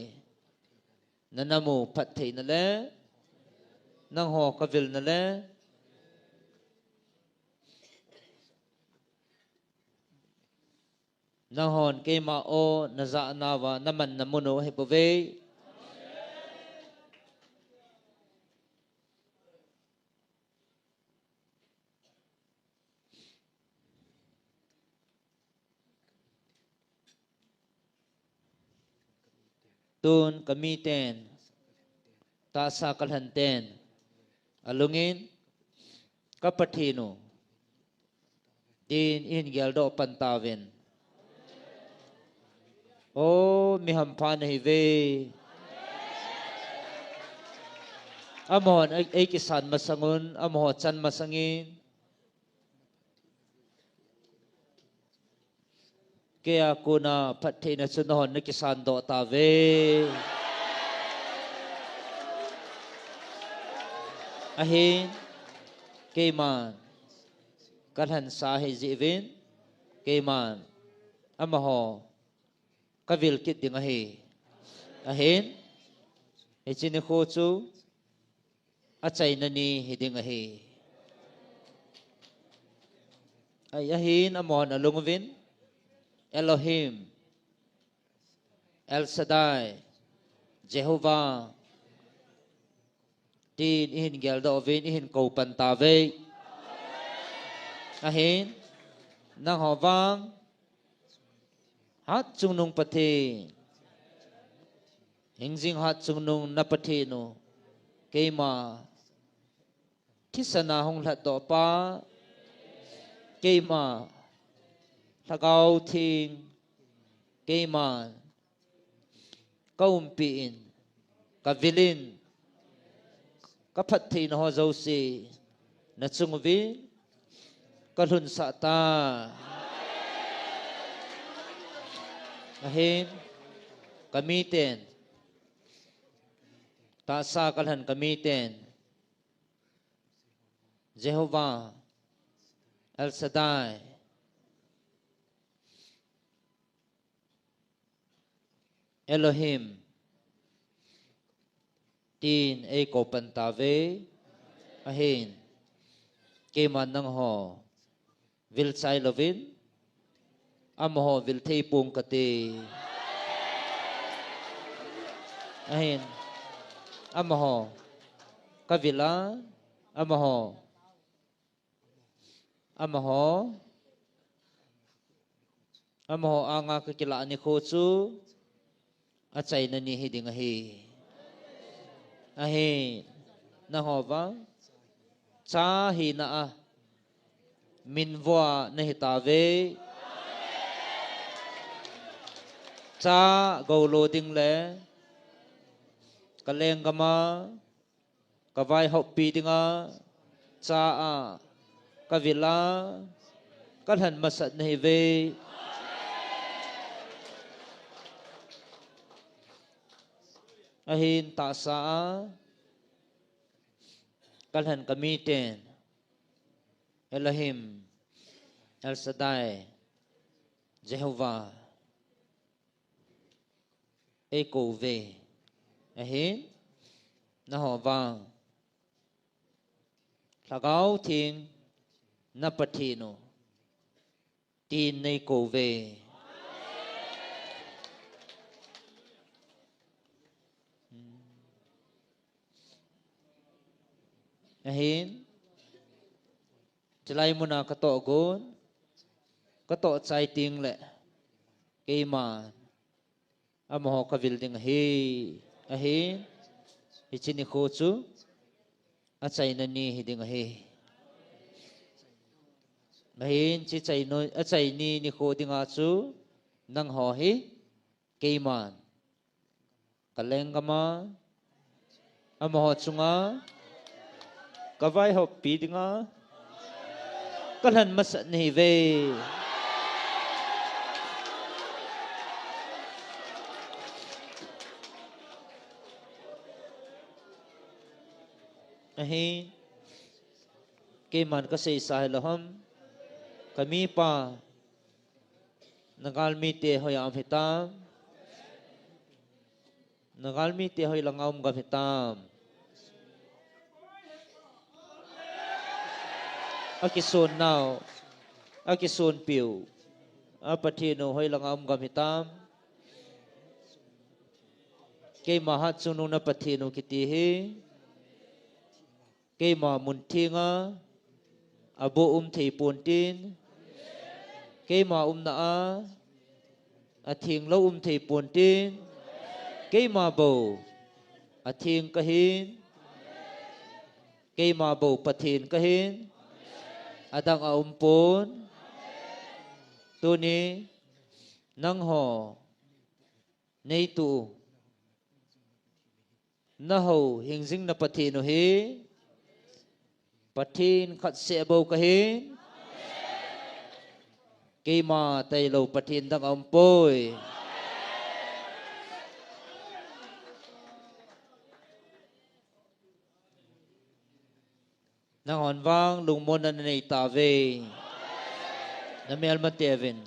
nanam u phattheina le nangho kavilna le nanghon keima o najahna uva namanna mun u ahibouve. Tun kamiten, tahsa kalhenten alungin, ka Pathen u, tin ihin geldoh pan tauvin. O, mi hampha nahiuve. Amahon ei, eikisan masang un, amaho chan masangin, keia kona phattheina chu nahon nakisandoh tauve. Ahin, keiman kalhensa ahijeh uvin, keiman amaho kavil kit ding ahi. Ahin, hiche nikho chu achaina ni hiding ahi. Ahi, ahin amahon alung uvin, Elohim, El Shaddai, Jehovah, tin ihin geldoh uvin, ihin kou pan tauve. Ahin, Nangho vang, Hatchungnung Pathen, hingjing Hatchungnung na Pathen u, keima thisan a hung lhatdoh pa, keima Lhagao Theng, keima ka umpi in, ka vil in, ka phattheina ho jouse na chung uvin ka lhunsah ta. Ahin, ka miten, tahsa ka lhen ka miten, Jehovah, El Shaddai, Elohim, tin eikou pan tauve. Ahin, keiman nangho vil chai louvin, amaho vil thei ponge kati. Ahin, amaho ka vil a, amaho, amaho, amaho anga ka kilah nikho chu achaina ni hiding ahi. Ahin, nangho vang, cha hina a minvo a nahi tauve. Cha goulo ding le ka lenggam a ka vaihoppi dinga cha a ka vil a ka lhen masat nahiuve. Ahin, tahsa a ka lhen ka miten, Elohim, El Shaddai, Jehovah, eikou uve. Ahin, nangho vang, Lhagao Theng na Pathen u, tin neikou uve. Ahin, chulai muna ka tohgon, ka tohchai teng le, keiman amaho ka vil ding ahi. Ahin, hiche nikho chu achaina ni hiding ahi. Ahin, hiche achaina ni nikho dinga chu nangho hi keiman ka lenggam a, amaho chunga ka vaihoppi dinga ka lhen masat nahiuve. Ahin, keiman ka seisa hilou ham, ka mipa, na galmite hoiya um hitam? Na galmite hoilanga um gam hitam? Akisonnau, akisonpiu a Pathen u hoilanga um gam hitam? Keima Hatchungnung na Pathen u kiti hi keima mun thenga aboh um thei pontin, keima umna a atheng lou um thei pontin, keima bou atheng kahin, keima bou Pathen kahin, adang aumpon. Tuni nangho neituh u, nahou hingjing na Pathen u hi Pathen khat seh bou kahin, keima tailou Pathen dang aumpoi. Nanghon vang lungmonna nanei tauve. Namelmateuvin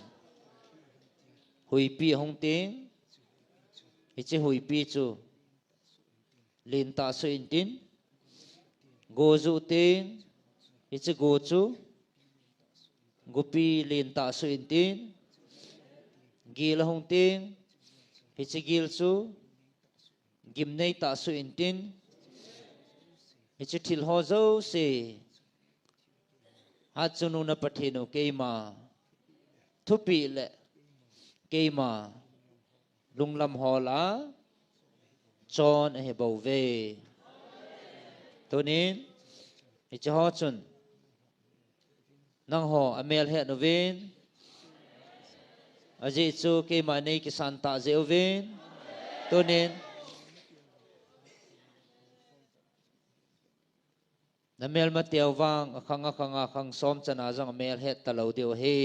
huipi ahung teng, hiche huipi chu lentah suh intin, go juh teng, hiche go chu gopi lentah suh intin, gil ahung teng, hiche gil chu gimnei tah suh intin, hiche thil ho jouse Hatchungnung na Pathen u keima thupi le keima lunglam hol a chon ahi bou ve. Tunin hiche ho chun nangho amel het uvin, ajeh chu keima nei kisan tah jeh uvin, tunin na melmate u vang akhang akhang a khang som chana jong amel het talou diu ahi.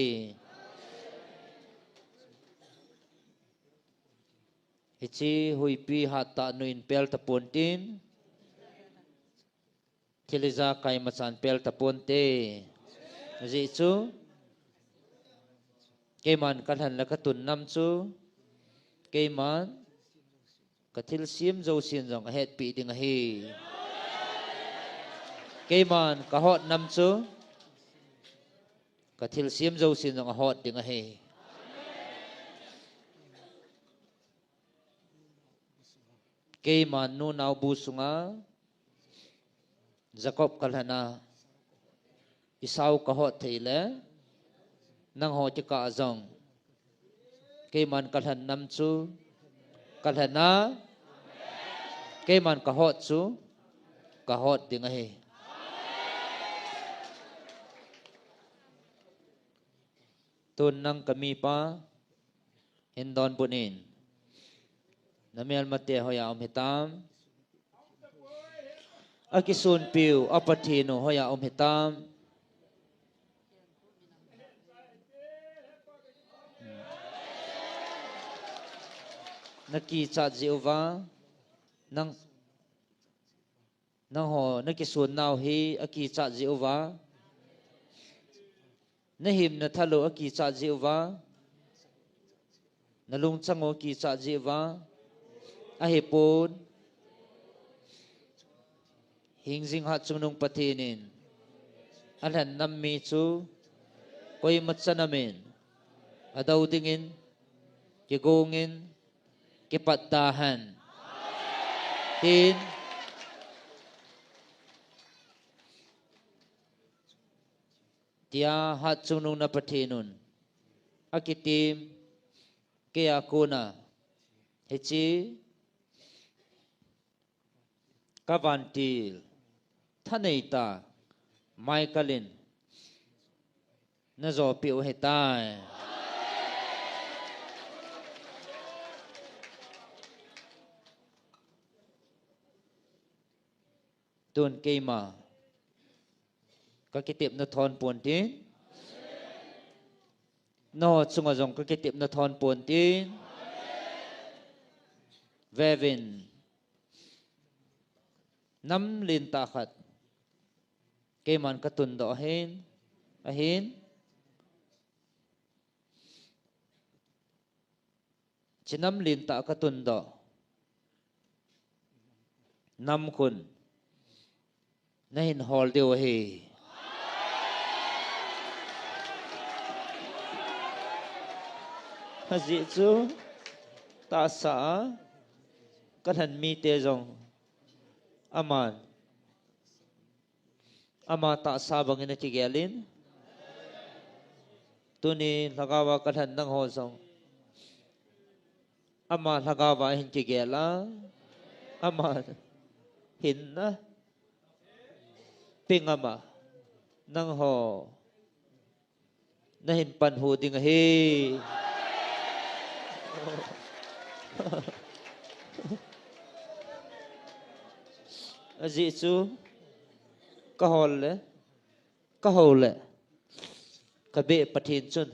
Hiche huipi hattah nu in pel tapon tin, thil ijakai machan pel taponte. Ajeh chu keiman kalhen le katun nam chu keiman kathilsem jousen jong ahetpi ding ahi. Keiman kahot nam chu kathilsem jousen jong ahot ding ahi. Keiman nunau bu sunga Jacob kalhen a, Esau kahot thei le, nangho kikah a jong keiman kalhen nam chu kalhen a, keiman kahot chu kahot ding ahi. Tun nang kamipa hin donbut in. Na melmate hoiya um hitam? Akisunpiu, aPathen u hoiya um hitam? Na kichat jeh uva, nang, nangho na kisunnau hi akichat jeh uva, na himna thal u akichat jeh uva, na lungchang u akichat jeh uva, ahipon, hingjing hatchungnung Pathen in alhen nam mi chu koima chanam in adou dingin, kigong in, kipat da hen. Tin, tia hatchungnung na Pathen un akitem, keia kona hiche ka vantil thanei tah Michael in na jopeh u ahitai. Tun keima kakitepna thon pontin, nangho chunga jong kakitepna thon pontin, vevin, nam lentah khat keiman katundoh ahin, ahin, hiche nam lentah katundoh nam khun nahin hol diu ahi. Ajeh chu tahsa a kalhen mite jong aman ama tahsa bangin akigel in, tuni lhagaova kalhen nangho jong ama lhagaova hin kigel a, ama hinna pengama nangho nahin panhu ding ahi. Ajeh chu kahol le, kahou le, kabeh Pathen chun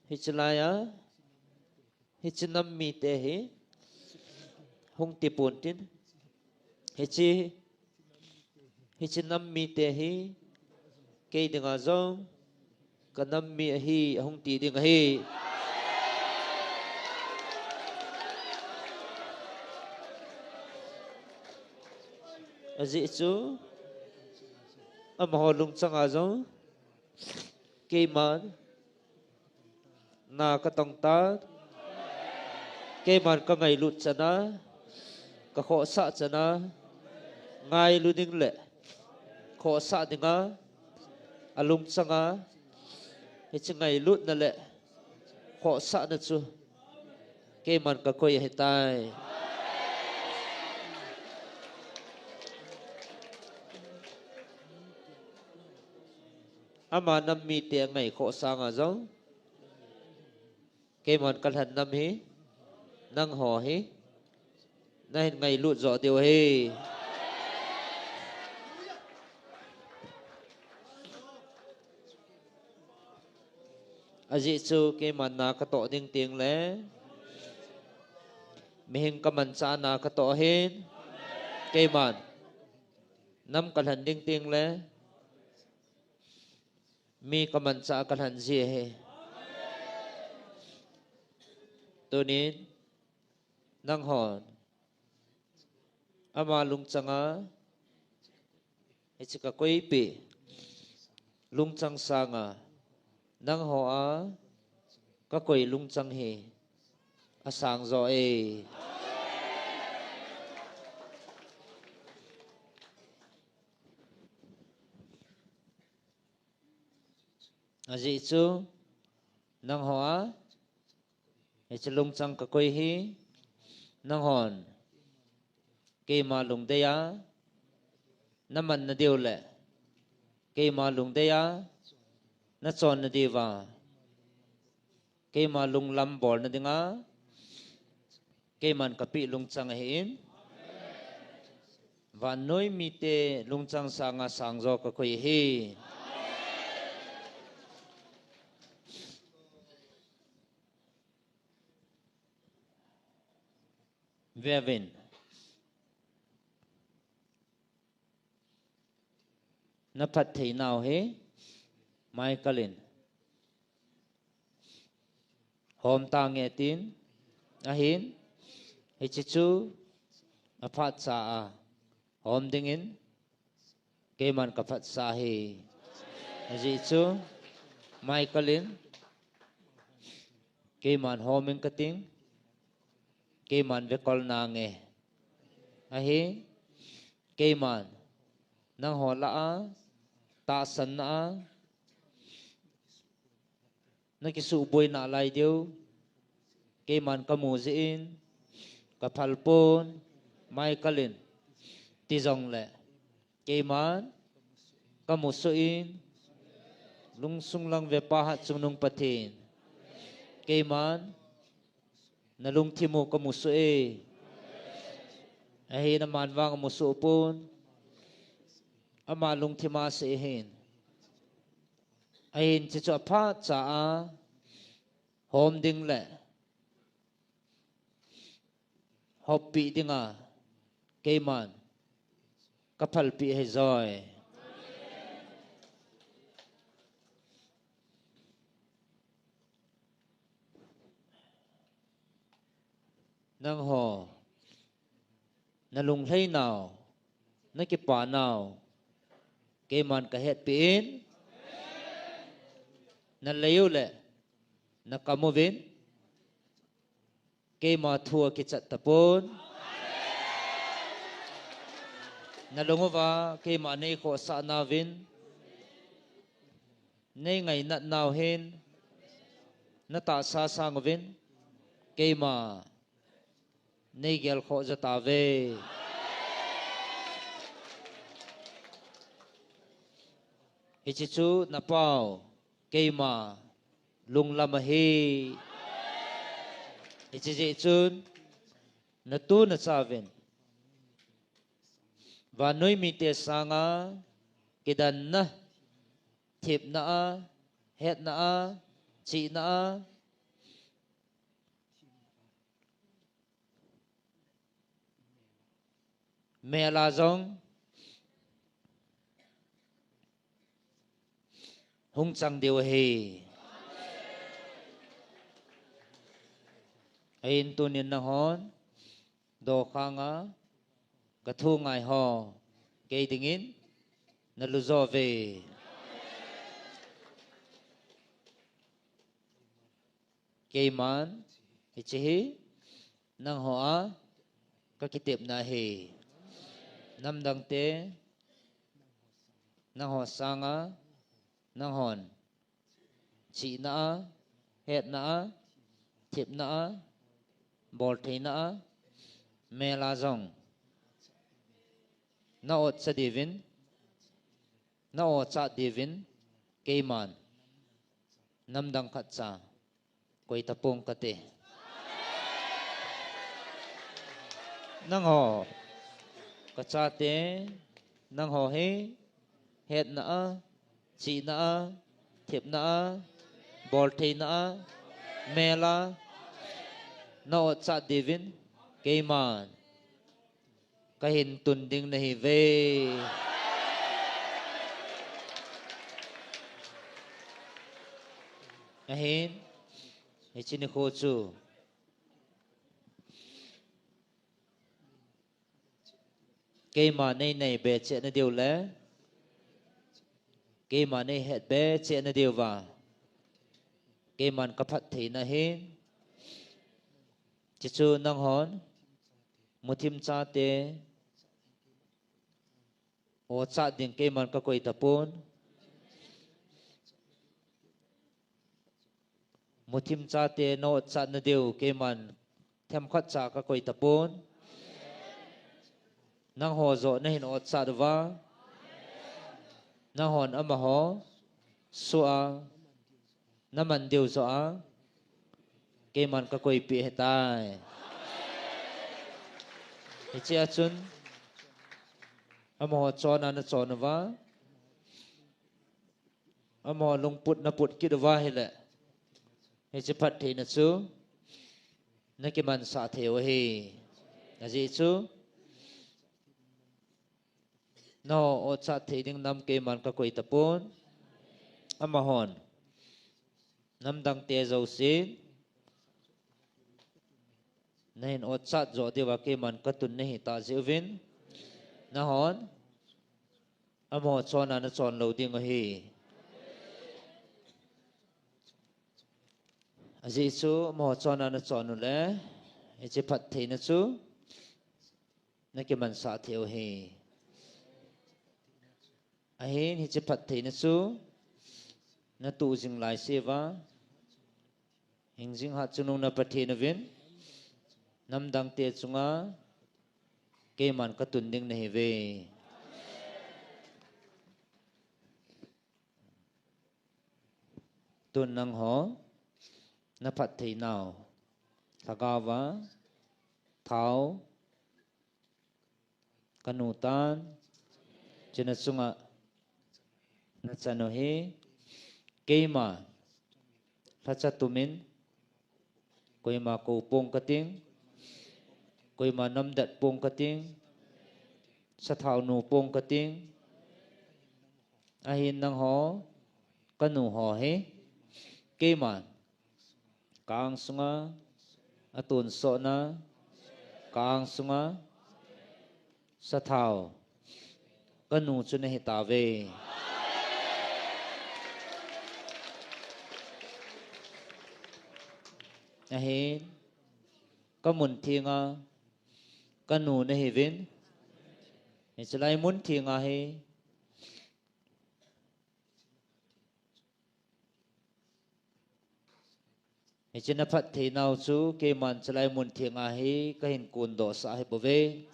hiche laiya hiche nam mite hi hung tipon tin, hiche, hiche nam mite hi kei dinga jong kanam mi ahi ahung ti ding ahi. Ajeh chu amaho lungchanga jong keiman na katong tan, keiman kangailut chana, kakhohsah chana, ngailu ding le khohsah dinga alungchanga Hiche ngailutna le khohsahna chu keiman kakoi ahitai. Ama nam mite angaikhoh sanga jong keiman kalhen nam hi nangho hi nahin ngailut joh diu ahi. Ajeh chu keiman na katoh ding tengle mihing kamanchah na katoh ahin, keiman nam kalhen ding tengle mi kamanchah kalhen ji ahi. Tunin nanghon ama lungchanga hiche kakoipeh lungchang sanga nangho a kakoi lungchang hi asang joh e. Ajeh chu nangho a hiche lungchang kakoi hi nanghon keima lungdei a namanna diu le keima lungdei a nachonna diuva keima lunglam bolna dinga keiman kapeh lungchang ahin, vannoi mite lungchang sanga sang joh kakoi ahi. Veuvin. Naphatthei nau hi Michael in hom tange tin ahin, hiche chu aphatcha a hom dingin keiman kaphatsah ahi. Ajeh chu Michael in keiman hom ing kating, keiman vekol nange ahi. Keiman nangho lah a tahsanna a nakisuhboi nalai diu keiman kamu jeh in kaphal pon, Michael in ti jongle keiman kamusuh in, lungsung lang vepa hatchungnung Pathen, keiman nalungthim u kamusuh e. Ahin aman vang amusuh pon, ama lungthim a asei ahin. Ahin hiche chu aphatcha a hom ding le hoppeh dinga keiman kaphalpeh ahi joi. Nangho nalunglhai nau, nakipa nau keiman kahetpeh in, nalei u le nakam uvin keima thu akichat tapon, nalung uva keima neikhohsah nauvin, neingainat nau hin natahsa sang uvin keima neigelkhoh joh tauve. Hiche chu napao keima lunglam ahi. Hiche jeh chun natu nachauvin vannoi mite sanga kidanna, thepna a, hetna a, chihna a, mel a jong hung chang diu ahi. Ahin tunin nanghon dokhanga kathu ngai ho kei dingin nalu jo uve. Keiman hiche hi nangho a kakitepna ahi. Namdangte nangho sanga nanghon chihna a, hetna a, thepna a, boltheina a, mel a jong na otcha diuvin, na ochat diuvin, keiman namdang khat cha koi tapong kate. Nangho, kachate, nangho hi hetna a, chihna a, thepna a, boltheina a, mel a na otcha diuvin, keiman kahin tun ding nahiuve. Ahin, hiche nikho chu keiman nei naibe cheh nadiu le, keiman nei hetbe cheh nadiuva, keiman kaphattheina ahin. Chuchu nanghon muthim chate ochat ding keiman kakoi tapon. Muthim chate na otchat nadiu keiman themkhat cha kakoi tapon. Nangho joh nahin otchat uva, nanghon amaho soh a naman diu joh a keiman kakoipeh ahitai. Hichea chun amaho chonna nachon uva, amaho lungput naput kit uva ahile, hiche phattheina chu nakimansah thei u ahi. Ajeh chu nangho otchat thei ding nam keiman kakoi tapon. Amahon namdangte jousen nahin otchat joh diuva keiman katun nahitah jeh uvin, nanghon amaho chonna nachon lou ding ahi. Ajeh chu amaho chonna nachon ule, hiche phattheina chu nakimansah thei u ahi. Ahin hiche phattheina chu natoh jing laiseuva, hingjing hatchungnung na Pathen uvin namdangte chunga keiman katun ding nahiuve. Tun nangho naphattheinau lhagaova thao kanu tan, chuna chunga nachan u hi, keima lhacha tumin koima kou pong kating, koima namdet pong kating, sathao nu pong kating. Ahin nangho, kanu ho hi keiman ka-ang sunga atonsotna, ka-ang sunga sathao kanu chu nahitauve. Ahin kamun thenga kanu nahiuvin, hiche lai mun thenga hi, hiche naphattheinau chu keiman hiche lai mun thenga hi kahin kondohsah ahibouve.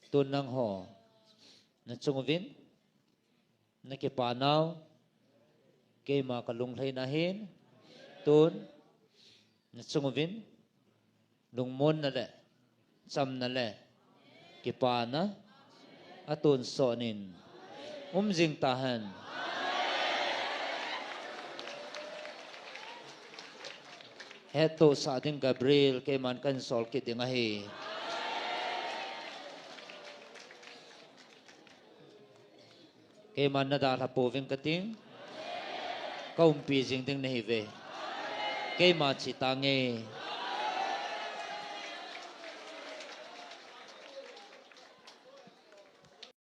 Tun nangho nachung uvin nakipanau keima kalunglhaina ahin, tun nachung uvin lungmonna le chamna le kipana atonsot in umjing tahen. Hettohsah ding Gabriel keiman kahin sol kit ding ahi. Keiman nadalha pouving kating, kaumpi jing ding nahiuve. Keima chetange.